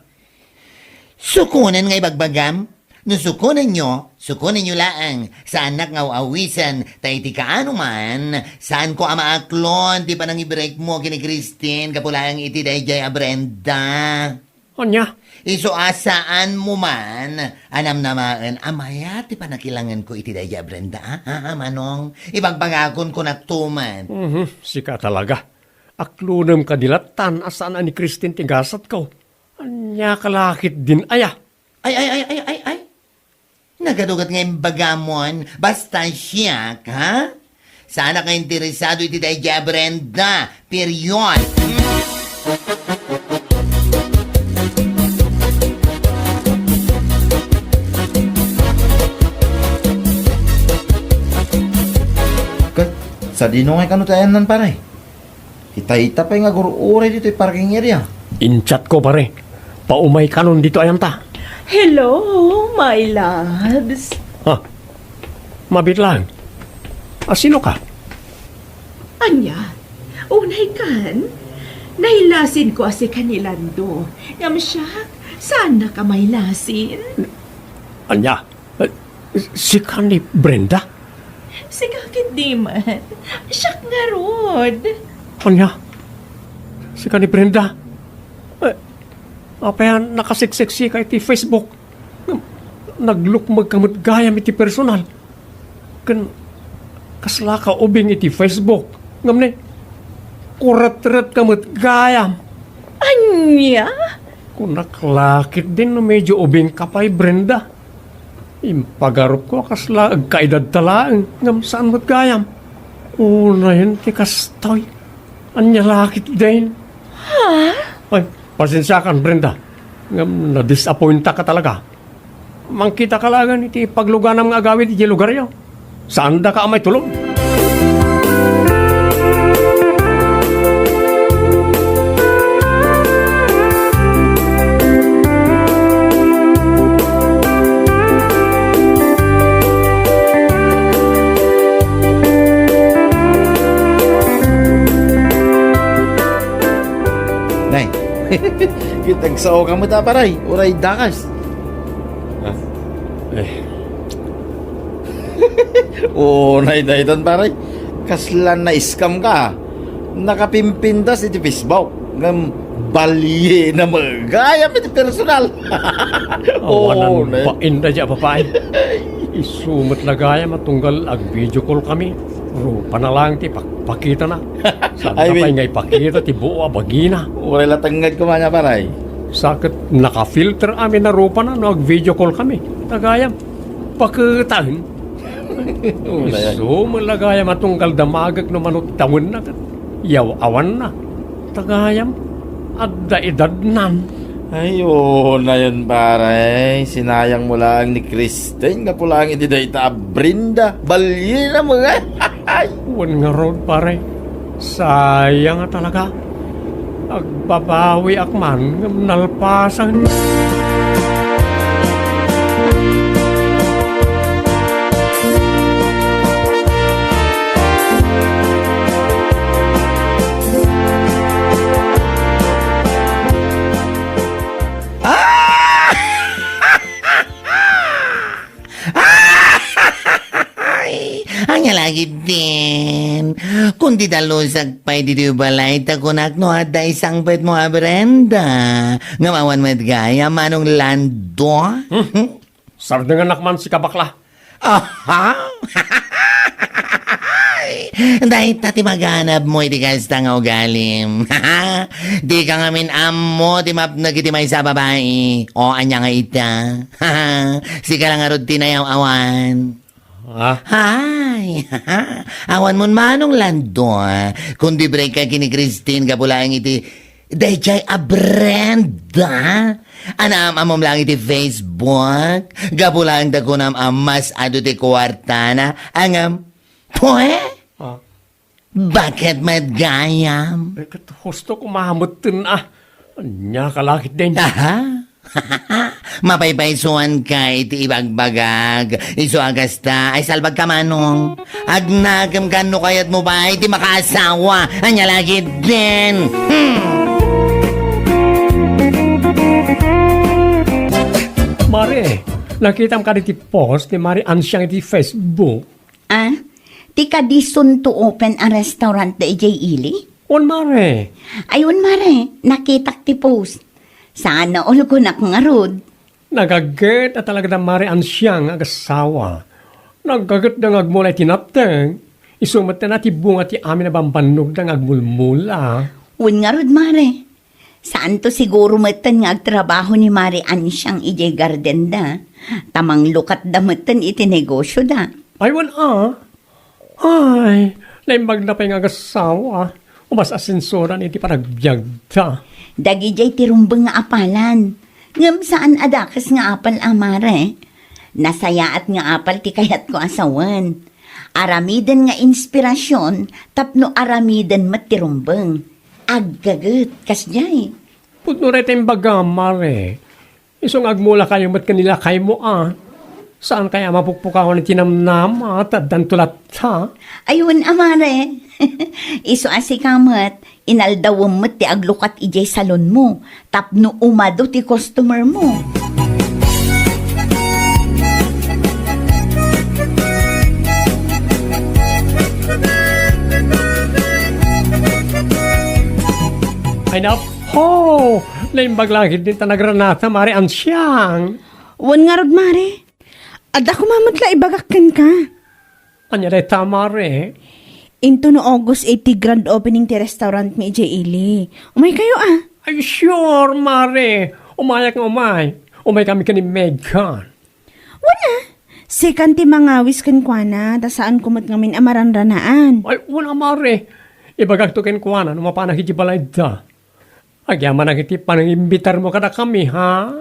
Sukonen nga ibagbagam? No sukonenyo, sukonenyo laeng. Saannak nga aw-awisen, ta iti kaano man, saanko a maaklon ti panangibrekmo ken ni Christine gapu laeng iti daydiay a Brenda. Ania? Isu a saanmo man a namnamaen a mayat ti pannakilangenko iti daydiay a Brenda, a? Ha, ha, Manong? Ibagbagakon, kunakto met. Mhm, sika talaga. Aklonem kadi lattan a saan a ni Christine ti gasatko. Ania ka la ketdin aya? Ay, ay, ay, ay, ay, ay. Nagadugat nga imbagamon, basta siak, ha? Saanak nga interesado iti daydiay a Brenda. Period. Ket, sadino ngay kano ti ayanna, pare? Itay ita pay nga agur-uray ditoy parking area. In-chat ko, pare. Paumay kanon ditoy ayanta. Hello, my loves. Ha? Mabiit laeng. A, sinoka? Ania? Unay kan? Nailasinko a sika ni Lando. Ngem siak, saannak a mailasin? Ania? Eh, sika ni Brenda? Sika ketdi met. Siak ngarud. Ania? Sika ni Brenda? Eh, apay a nakaseksiksika iti Facebook? Ngem naglukmegka met gayam iti personal. Ken kaslaka ubing iti Facebook. Ngem ni, kuretretka met gayam. Ania? Kunak la ketdin no medyo ubingka pay, Brenda. Impagarupko a kasla agkaedadta laeng, ngem saan met gayam. Unayen ti kastoy. Ania la ketdin? Ha? Ay, pasensiakan, Brenda. Ngem nadisappointaka talaga. Mangkitaka laengen iti pagluganam nga agawid idiay lugaryo. Saandaka a maitulod. Nay, kitag sao ka met a, paray, uray dakas. Ah, eh. Oo, nay, daytan, pare. Kasla na-scam ka. Nakapimpintas iti Facebook. Ngem balyena met gayam iti personal. Awanan, oo, nay. Bain da di a babae. Isu met la gayam a tunggal ag-video call kami. Rupana laeng ti pakpakitana. Saan ay, pay nga ipakita ti buo a bagina. Uray la tengnged koma nia, pare. Sa ket naka-filter amin a rupana no ag-video call kami. Ta gayam, paketaen. Uray, ay. Isu met la gayam a tunggal damagek no mano ti tawenna ket yaw-awanna. Ta gayam, adda edadnan. Ay, unayen, pare. Sinayangmo laeng ni Kristen gapu laeng iti dayta a Brenda. Balyena met. Ay. Wen ngarud, pare. Sayang a talaga. Agbabawiak man ngem nalpasen. Ah! Ay, ania la ketdin? Kundi dalusak pay ditoy balay ta kunak no adda isangpetmo a Brenda. Ngem awan met gayam, Manong Lando. Hmm? Sardenganak man sika, bakla. Aha! Dayta ti maganabmo iti kasta nga ugalim. Dika ngamin ammo ti mapnek iti maysa a babai. O, ania nga ita? Sika la ngarud ti nayaw-awan. Ah? Ay, awan mon Manong Lando, ah. Kundi break ka ken ni Christine gapu laeng iti Dayjay a Brenda? Anaam-ammom laeng iti Facebook? Gapu laeng ta kunam a mas adu ti kuartana, ngem, pue? Ah. Baket met gayam? Eh, ket husto koma metten, ah. Ania ka lakit den? Aha. Mapaypaysuanka iti ibagbagak. Isu a kasta, ay salbagka, Manong. Agnakem ka no kayatmo pay ti makaasawa. Ania lakit den? Hmm. Mare, nakitam kadi ti post ni Mare Ansiang iti Facebook? Ah, ti kadi soon to open a restaurant da idiay ili? Wen, mare. Ay, wen, mare, nakitak ti post. Saan a ulkonak ngarud. Nagaget a talaga da Mare Ansiang nga agassawa. Nagaget da nga agmula iti napteng. Isu met ti bunga ti amin a bambannogda nga agmulmula. Wen ngarud, mare. Saanto siguro metten nga agtrabaho ni Mare Ansiang idiay garden da, ta manglukatda metten iti negosio da. Ay, wen a. Ay, naimbag na pay nga agassawa. Umas asensoran iti panagbiagda. Dagidiay ti rumbeng nga apalan. Ngem saan a dakes nga apal a, mare. Nasayaat nga apal ti kayatko a sawen. Aramiden nga inspirasyon tapno aramiden met ti rumbeng. Aggaget, kasdiay. Pudno dayta imbagam, mare. Isu nga agmulakayo met ken ni lakaymo a. Saan kaya a mapukpukawan iti namnama ta addanto latta? Ay, wen a, mare. Isu a sika met, inaldawem met ti aglukat idiay salonmo tapno umadu ti customermo. Ay, nap-, Ho! Naimbag la ketdi ta nagranata, Mare Ansiang. Wen ngarud, Mare. Adda koma met la ibagak kenka. Ania dayta, Mare? Into no August eight ti grand opening ti restaurantmi idiay ili. Umaykayo a. Ay, sure, Mare. Umayak nga umay. Umaykami ken ni Megan. Wen a, sikan ti mangawis kenkuana, ta saanko met ngamin a maranranaan. Ay, wen a, Mare. Ibagakto kenkuana no mapanak iti balayda. Agyamanak iti panangimbitarmo kadakami, ha?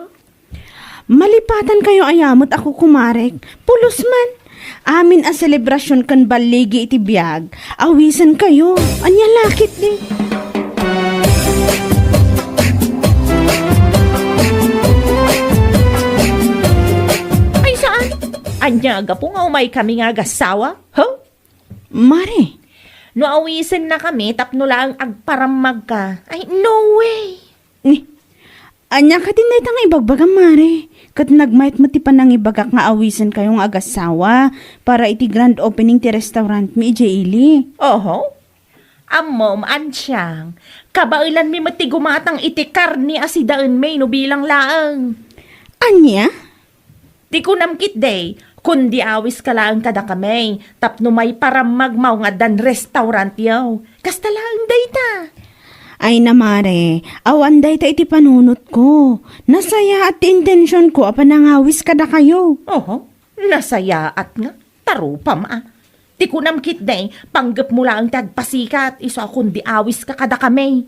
Malipatankayo aya met a kukumarek. Pulos man. Amin a selebrasion ken balligi iti biag, awisenkayo. Ania la ketdi? Ay, saan? Ania, gapu nga umaykami nga agassawa? Huh? Mare. No awisennakami tapno laeng agparammagka, ay, no way! Ni, ania kadin dayta nga ibagbagam, Mare? Ket nagmayat met ti panangibagak nga awisenkayo nga agassawa para iti grand opening ti restaurantmi idiay ili. Oho. Ammom, Ansiang, kabaelanmi met ti gumatang iti karne a sidaenmi no bilang laeng. Ania? Ti kunam ketdi, kundi awiska laeng kadakami tapno maiparammagmo nga addan restaurantyo. Kasta laeng dayta. Ay na, Mare, awan dayta iti panunotko. Nasayaat ti intensionko a panangawis kadakayo. Oho, nasayaat nga. Tarupam a. Ti kunam ketdi, panggepmo laeng ti agpasikat, isu a kundi awiska kadakami.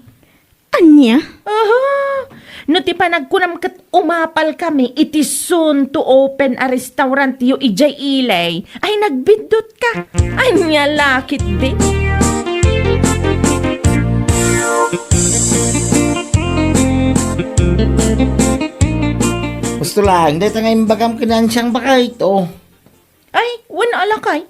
Ania? Aha! No ti panagkunam ket umapalkami iti soon to open a restaurantyo idiay ili, ay nagbiddutka. Ania la ketdi? Husto laeng dayta nga imbagam ken ni Ansiang baket, o. Ay, wen a lakay.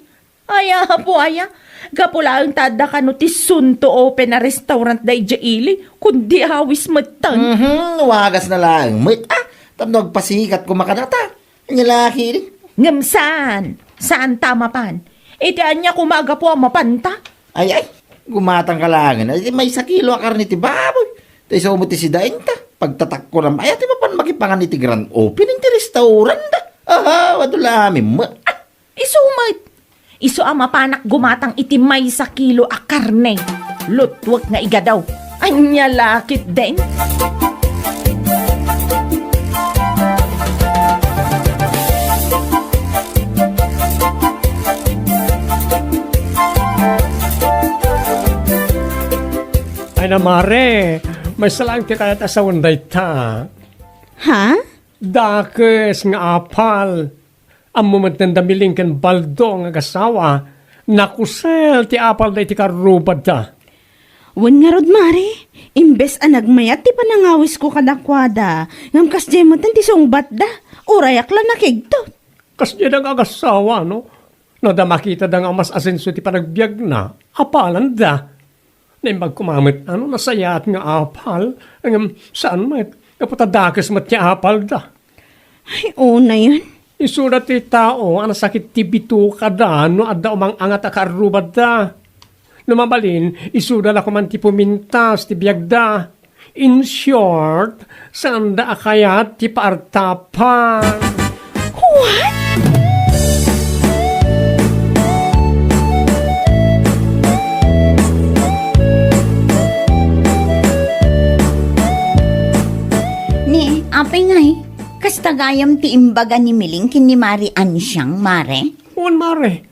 Ay, apo aya, gapu laeng ta adda kano ti soon to open a restaurant daydiay ili, kundi awis metten. Mhm, wagasna laeng met, ah, tapno agpasikat koma kadata. Ania la ketdi? Ngem saan, saan ta mapan. Iti ania koma a gapu a mapanta? Ay, ay, gumatangka laengen. Ay, maysa kilo a karne ti baboy. Ta isu met ti sidaenta. Pagtatakko na, ay, ati mapan makipangan iti grand opening ti restaurant da. Aha, adu la amin met. Ah, Isu met. Isu a mapanak gumatang iti maysa kilo a karne. Lutwek nga igadaw. Ania la ketdin? Ay na, mare, Maysa laeng ti kayat a sawen dayta. Ha? Dakes nga apal. Ammo met da Miling ken Baldo nga agasawa, nakusel ti apalda iti karrubadda. Wen ngarud, Mare, imbes a nagmayat ti panangawisko kadakuada, ngem kasdiay met ti sungbatda, urayak la nakigtot. Kasdiay da nga agasawa, no? No da makitada nga mas asenso ti panagbiagna, apalanda. Naimbag koma met a no nasayaat nga apal, ngem saan met, gapu ta dakes met ti apalda. Ay, unayen. Isuda ti tao a nasakit ti bitukada no adda umangangat a karrubadda. No mabalin, isuda la koman ti pumintas ti biagda. In short, saanda a kayat ti paartapan. What? Ni, apay ngay, kasta gayam ti imbaga ni Miling ken ni Mari Ansiang, Mare? Wen, Mare.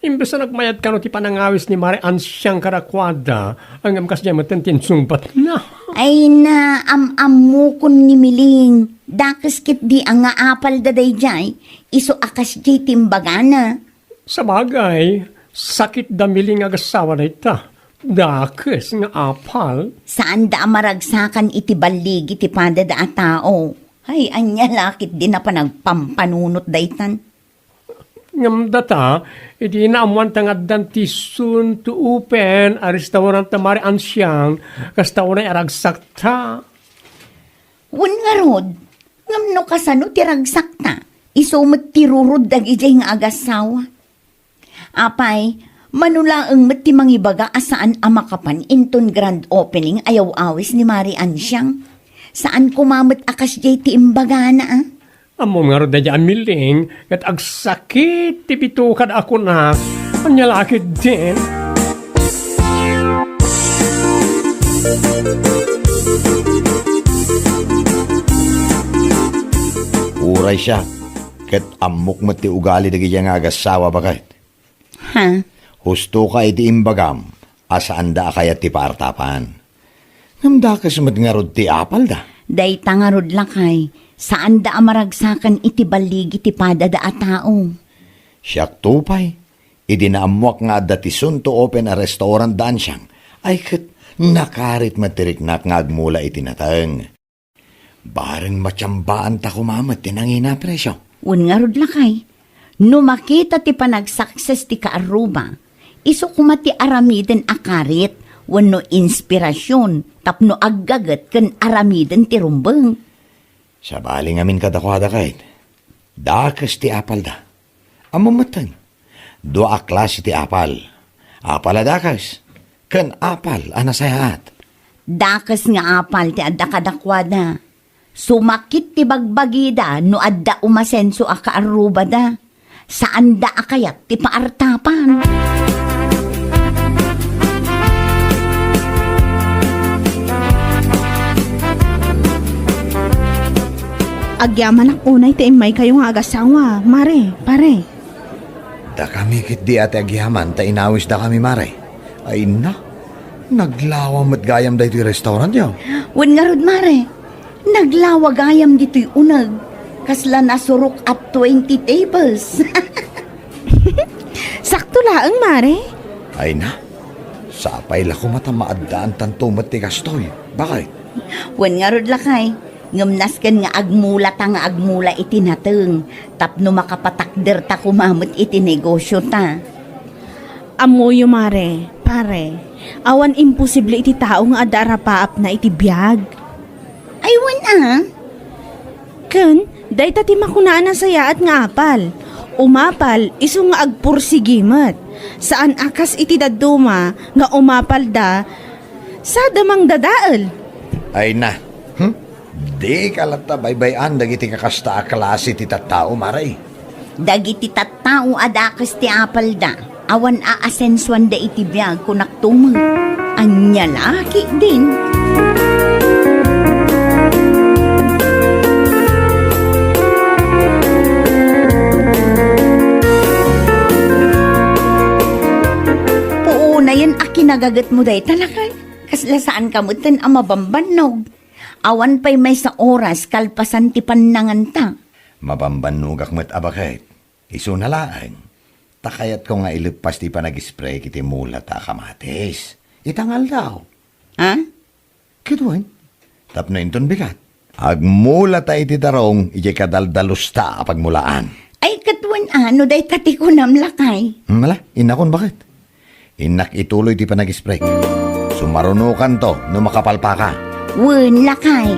Imbes a nagmayat kano ti panangawis ni Mari Ansiang kadakuada, ngem kasdiay met ti insungbatna. Ay na, am-ammokon ni Miling. Dakes ketdi a nga apalda daydiay, isu a kasdiay ti imbagana. Sabagay, sakit da Miling nga agasawa dayta. Dakes nga apal. Saanda a maragsakan iti balligi ti padada a tao. Ay, ania la ketdi a panagpampanunot daytan. Ngem data, idi naammoanta nga addan ti soon to open a restaurant da Mari Ansiang, kasta unay a ragsakta. Wen ngarud, ngem no kasano ti ragsakta, isu met ti rurod dagidiay nga agasawa. Apay, mano laeng met ti mangibaga a saan a makapan inton grand opening a yaw-awis ni Mari Ansiang? Saan koma met a kasdiay ti imbagana, a? Ammom ngarud daydiay a Miling ket agsakit ti bitukada a kuna, ania la ketdin? Uray siak, ket ammok met ti ugali dagidiay nga agasawa, baket. Ha? Husto ka iti imbagam a saanda a kayat ti paartapan. Ngem dakes met ngarud ti apalda. Dayta ngarud, lakay, saanda a maragsakan iti balligi ti padada a tao. Siakto pay, idi naammoak nga adda ti soon to open a restaurant da Ansiang, ay ket nakarit met ti riknak nga agmula iti nateng. Bareng matiambaanta koma met ti nangina a presio. Wen ngarud, lakay, no makita ti panagsakses ti kaarruba, isu koma ti aramiden a karit wenno inspirasion tapno aggaget ken aramiden ti rumbeng. Sabali ngamin kadakuada ket, dakes ti apalda. Ammom metten, dua a klase ti apal. Apal a dakes, ken apal a nasayaat. Dakes nga apal ti adda kadakuada. Sumakit ti bagbagida no adda umasenso a kaarrubada. Saanda a kayat ti paartapan. Agyamanak unay ti immaykayo nga agasawa, Mare, Pare. Dakami ketdi a ti agyaman ta inawisdakami, Mare. Ay, na, naglawa met gayam daytoy restaurantyo. Wen ngarud, Mare, naglawa gayam ditoy uneg. Kasla nasurok a twenty tables. Sakto laeng, Mare. Ay na, sapay la koma ta maaddaantanto met ti kastoy. Baket? Wen ngarud, lakay, ngem nasken nga agmulata nga agmula iti nateng tapno makapatakderta koma met iti negosiota. Ammoyo, Mare, Pare, awan imposible iti tao nga adda arapaapna iti biag. Ay, wen a. Ken, dayta ti makuna a nasayaat nga apal. Umapal, isu nga agpursigi met. Saan a kas iti dadduma nga umapalda, sada mangdadael. Ay na. Hmm? Dika latta baybay-an dagiti kakasta a klase ti tattao, Mare. Dagiti tattao a dakes ti apalda, awan a asensuanda iti biag, kunakto met. Ania la ketdin? Puonayen a kinagagetmo dayta, lakay. Kasla saanka metten a mabambannog. Awan pay maysa oras kalpasan ti pannanganta. Mabambannogak met a baket. Isuna laeng, ta kayatko nga ileppas ti panag-spray iti mulata a kamatis ita nga aldaw. Ha? Ket wen, tapno inton bigat, agmulata iti tarong idiay kadaldalusta a pagmulaan. Ay, ket wen a, no dayta ti kunam, lakay. Hmm, ala, innakon, baket. Innak ituloy ti panag-spray. Sumarunokanto no makapalpaka. Wen, lakay.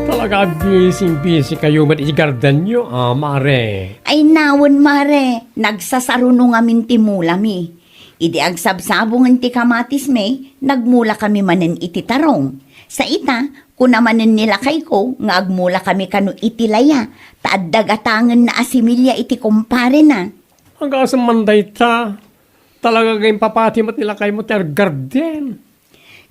Talaga, busy-busy kayo met iti gardenyo, a, mare. Ay, nawen, mare. Nagsasaruno ngamin ti mulami. Idi agsabsabongen ti kamatismi, nagmulakami manen iti tarong. Sa ita, kuna manen ni lakayko nga agmulakami kano iti laya, ta adda gatangenna a similia iti kumparena. Agasem man dayta, talaga nga impapati met ni lakaymo ti garden.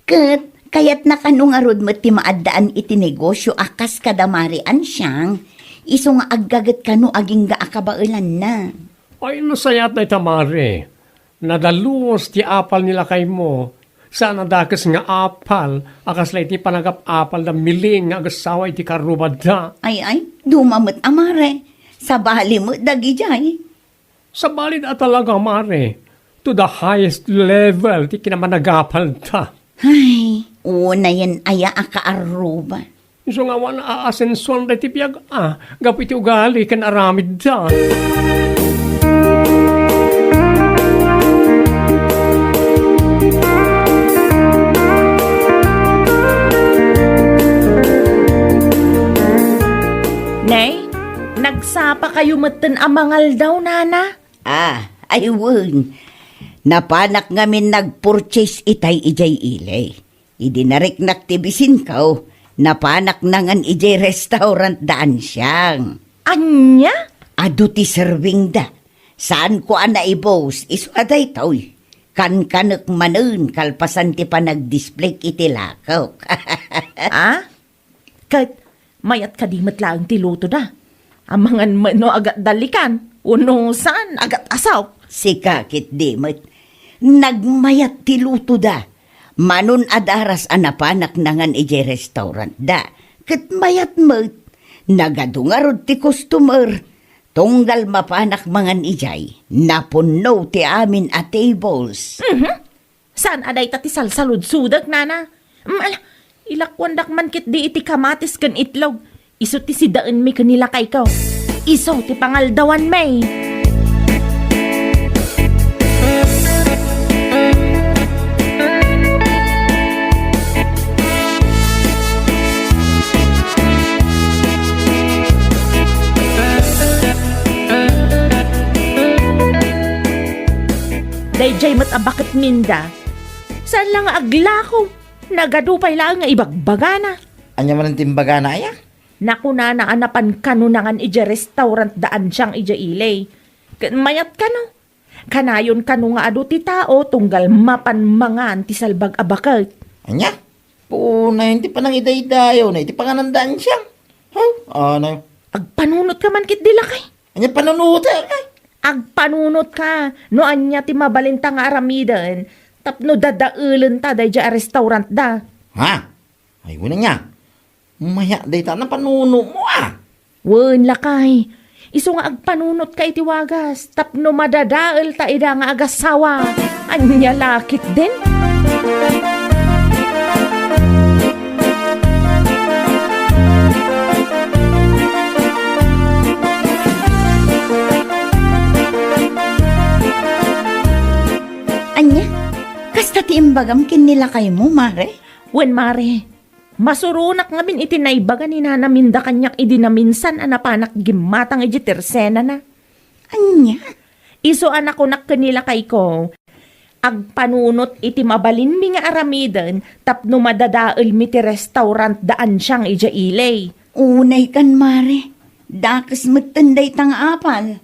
Ket kayatna kano ngarud met ti maaddaan iti negosio a kas kada Mari Ansiang, isu nga aggaget kano agingga a kabaelanna. Ay, nasayaat dayta, mare. Nadalus ti apal ni lakaymo. Saan a dakes nga apal a kasla iti panagap-apal da Miling nga agassawa iti karrubada. Ay, ay, duma met a, mare. Sabali met dagijay. Sabali da talaga, mare. To the highest level ti kinamanagapalda. Ay, unayen aya a kaarruba. Isu nga awan a asensuan dayta biag a, gapu iti ugali ken aramidda. Nay, nagsapa kayo metten a mangaldaw, nana? Ah, ay wen. Napanak ngamin nag-purchase itay idiay ili. Idi nariknak ti bisinko, napanak nangan idiay restaurant da Ansiang. Ania? Adu ti serving da. Saanko a naibus, isu a daytoy. Kankanek manen kalpasan ti panagdisplayk iti lakok. Ah? Ket mayat kadi met laeng ti lutoda? Amangan met no agatdalikan, wenno saan agat-asawk. Sika ketdi met, nagmayat ti lutoda. Manon a daras a napanak nangan idiay restaurantda, ket mayat met. Nagadu ngarud ti customer. Tunggal mapanak mangan idiay, napunno ti amin a tables. Mhm. Saan a dayta ti salsaludsodek, nana? Mm, ala, ilakuandak man ketdi iti kamatis ken itlog. Isu ti sidaenmi ken ni lakayko. Isu ti pangaldawanmi. Daydiay met a baket minda. Saan la nga aglako? Nagadu pay laeng nga ibagbagana. Ania manen ti imbagana, aya? Nakunana a napan kano nangan idiay restaurant da Ansiang idiay ili. Ket mayat kano. Kanayon kano nga adu ti tao tunggal mapan mangan ti salbag a baket. Ania? Punayen ti panangidaydayaw na iti panganan da Ansiang. Huh? Ano? Agpanunot ka man ketdi, lakay. Ania panunotek, eh? Agpanunot ka no ania ti mabalinta nga aramiden tapno dadaelenta daydiay a restaurantda. Ha? Ay, wen ania. Mayat dayta napanunomo, a. Wen, lakay. Isu nga agpanunotka iti wagas tapno madadaelta ida nga agassawa. Ania la ketdin? Ania? Kasta ti imbagam ken ni lakaymo, mare? Wen, mare. Masuronak ngamin iti naibaga ni Nana Minda kaniak idi naminsan a napanak gimmatang idiay tersenana. Ania? Isu a nakunak ken ni lakayko, agpanunot iti mabalinmi nga aramiden tapno madadaelmi ti restaurant da Ansiang idiay ili. Unay kan, mare. Dakes metten dayta nga apal.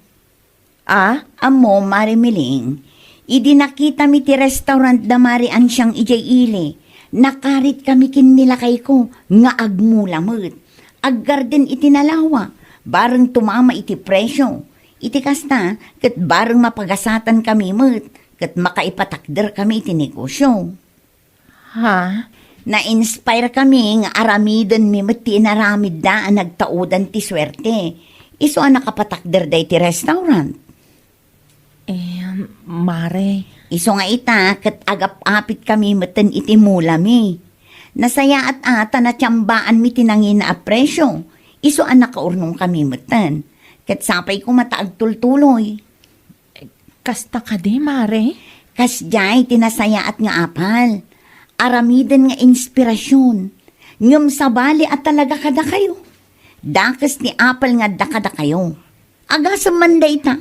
A, ammo, Mare Miling, idi nakitami ti restaurant da Mare Ansiang idiay ili, nakaritkami ken ni lakayko nga agmula met. Aggarden iti nalawa, bareng tumama iti presio. Iti kasta, ket bareng mapagasatanmi met, ket makaipatakderkami iti negosio. Ha? Na-inspire kami nga aramidenmi met ti inaramidda a nagtaudan ti suerte. Isu a nakapatakderda iti restaurant. Eh, mare. Isu nga ita, ket agap-apitkami metten iti mulami. Nasayaat a ta natiambaanmi ti nangina a presio. Isu a nakaurnongkami metten. Ket sapay koma ta agtultuloy. Kasta kadi, mare? Kasdiay ti nasayaat nga apal. Aramiden nga inspirasion. Ngem sabali a talaga kadakayo. Dakes ti apal nga adda kadakayo. Agasem man dayta.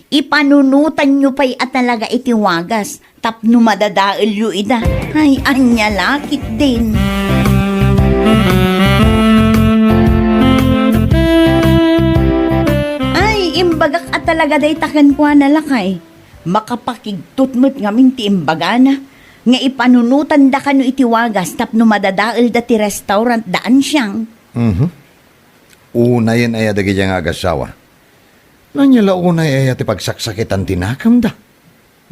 Ipanunotanyo pay a talaga iti wagas tapno madadaelyo ida. Ay, ania la ketdin. Ay, imbagak a talaga dayta kenkuana, lakay. Makapakigtot met ngamin ti imbagana nga ipanunotanda kano iti wagas tapno madadaelda ti restaurant da Ansiang. Mhm. Unayen aya dagiti nga agassawa? Ania la unay aya ti pagsaksakitan ti nakemda?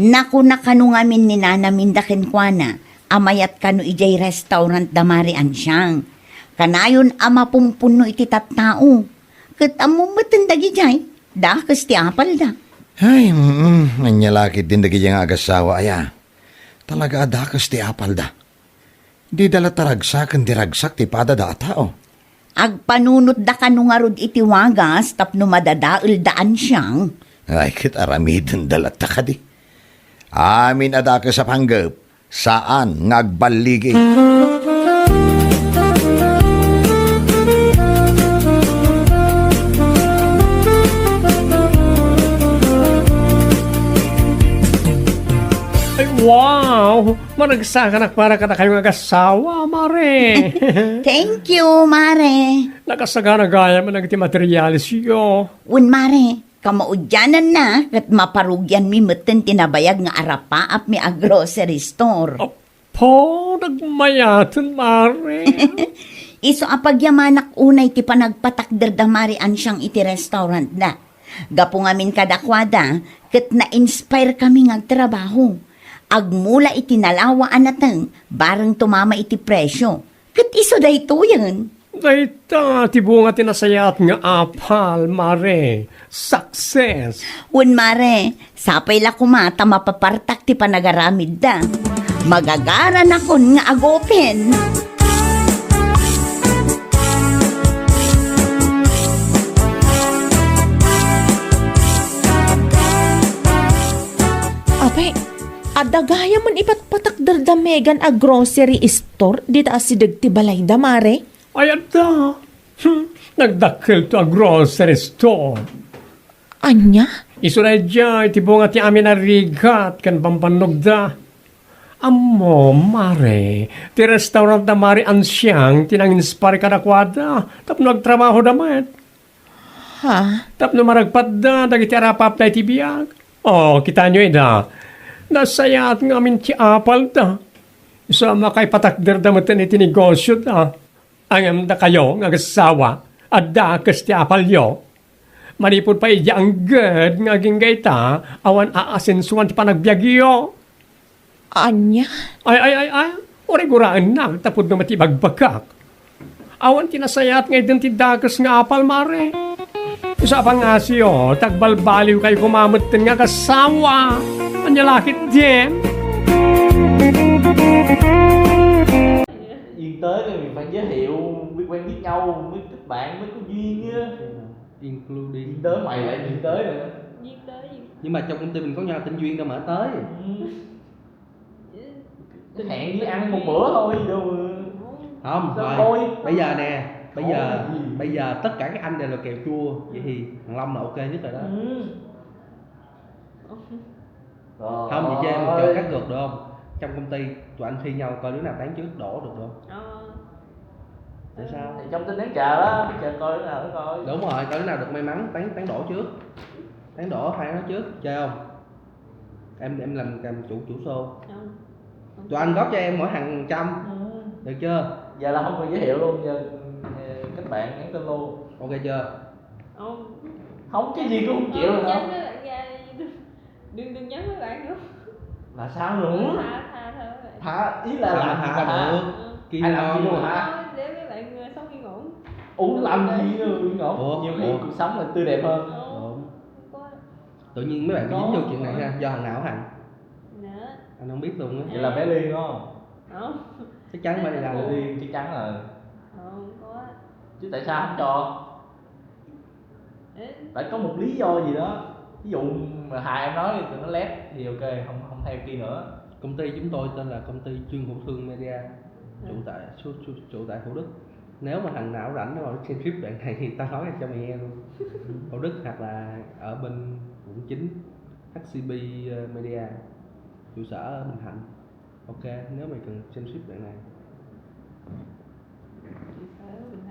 Nakuna kano ngamin ni nanaminda kenkuana a mayat kano idiay restaurant da Mare Ansiang. Kanayon a mapumpunno iti tattao. Ket ammom metten dagidiay, dakes ti apalda. Ay, mm, ania la ketdin dagiti nga agassawa aya? Talaga a dakes ti apalda. Dida la ta ragsaken ti ragsak ti padada a tao. Agpanunotda kano ngarud iti wagas tapno madadaelda Ansiang. Ay, ket aramidenda latta kadi. Amin a dakes a panggep, saan nga agballigi. Ay, wow! Managsakanak para kadakayo nga agassawa, mare. Thank you, mare. Nakasagana gayam dagiti materialesyo. Wen, mare, kamaudiananna ket maparugianmi metten ti nabayag nga arapaapmi a grocery store. Apo, nagmayaten, mare. Isu a pagyamanak unay ti panagpatakder da Mare Ansiang iti restaurant da. Gapu ngamin kadakuada, ket na-inspire kami nga agtrabaho. Agmula iti nalawa a nateng, bareng tumama iti presyo. Ket isu daytoyen. Dayta ti bunga ti nasayaat nga apal, mare. Success! Wen, mare, sapay la koma ta mapapartak ti panagaramidda. Magagaranakon nga agopen. Ape, adda gayam man ipatpatakder da Megan a grocery store dita asideg ti balayda, mare? Ay, adda. Hmm, nagdakkelto a grocery store. Ania? Isu daydiay ti bunga ti amin a rigat ken bambannogda. Ammom, mare, ti restaurant da Mare Ansiang ti nang-inspire kadakuada tapno agtrabahoda met. Ha? Tapno maragpatda dagiti arapaapda iti biag. O, kitaenyo ida. Nasayaat ngamin ti apalda. Isu a makaipatakderda metten iti negosioda. Ngem dakayo nga agassawa, adda dakes ti apalyo. Manipud pay idiay angged nga agingga ita, awan aasensoan ti panagbiagyo. Ania? Ay, ay, ay, ay, uray guraennak ta pudno met ti ibagbagak. Awan ti nasayaat nga idiay ti dakes nga apal, mare. Isu a pangasyo, ta agbalbaliwkayo koma metten nga agassawa. Ania la ketdin? Yến tới thì mình phải giới thiệu biết quen biết nhau, mới kết bạn, mới có duyên á. Including. Yến tới mày lại Yến tới nữa. Yến tới gì? Nhưng mà trong công ty mình có nhà tên Duyên đâu mà tới. Ừ. Hẹn đi ăn một bữa thôi gì đâu mà. Không, sao thôi, thôi? Bây giờ nè, bây giờ, ủa, gì? Bây giờ tất cả các anh đều là kèo chua, vậy thì thằng Long là ok nhất rồi đó. Ừ. Không, chị Jay, một trò cá cược được không? Trong công ty tụi anh thi nhau coi đứa nào tán trước đổ được được không? Ờ. Để sao? Thì trong tin nhắn chat đó, chat coi đứa nào nó coi. Đúng rồi, coi đứa nào được may mắn tán, tán đổ trước. Tán đổ hai nó trước, chơi không? Em, em làm, làm chủ, chủ show. Không. Tụi anh góp cho em mỗi thằng trăm. Ừ. Được chưa? Giờ là không cần giới thiệu luôn, giờ, ờ, kết bạn nhắn tin luôn. Ok chưa? Không. Không, cái gì cũng không chịu Ờ, hả? Nhắn với bạn gái đi. Đừng đừng nhắn với bạn nữa. Là sao nữa? Thả thả thả bạn. Thả, ý là Sao làm mà gì thả mà thả? được? Khi Ai làm gì ngon luôn mà. Hả? Ờ, để mấy bạn ờ, sống yên ổn. Ủa, làm gì nữa yên ổn? Ủa, Nhiều khi ủa. Cuộc sống là tươi đẹp hơn. Ờ, Ủa, không có. Tự nhiên mấy bạn dính vô chuyện này ha, do thằng nào hành? Nè. Anh không biết luôn á. Vậy là bé Ly đúng không? Không. Chắc chắn phải là Bé Ly. Ly chắc chắn rồi. Ờ, không có. Chứ tại sao không cho? Ê, Phải có một lý do gì đó. Ví dụ mà Hà em nói tụi nó lép thì ok, không không theo Ly nữa. Công ty chúng tôi tên là công ty Trương Hữu Thương Media, Ừ. trụ tại trụ, trụ, trụ tại Thủ Đức. Nếu mà thằng nào rảnh nó ngồi xem clip đoạn này thì tao nói cho mày nghe luôn. Thủ Đức hoặc là ở bên quận chín, H C B Media, trụ sở ở Bình Thạnh. Ok, nếu mày cần xem clip đoạn này. Trụ sở Bình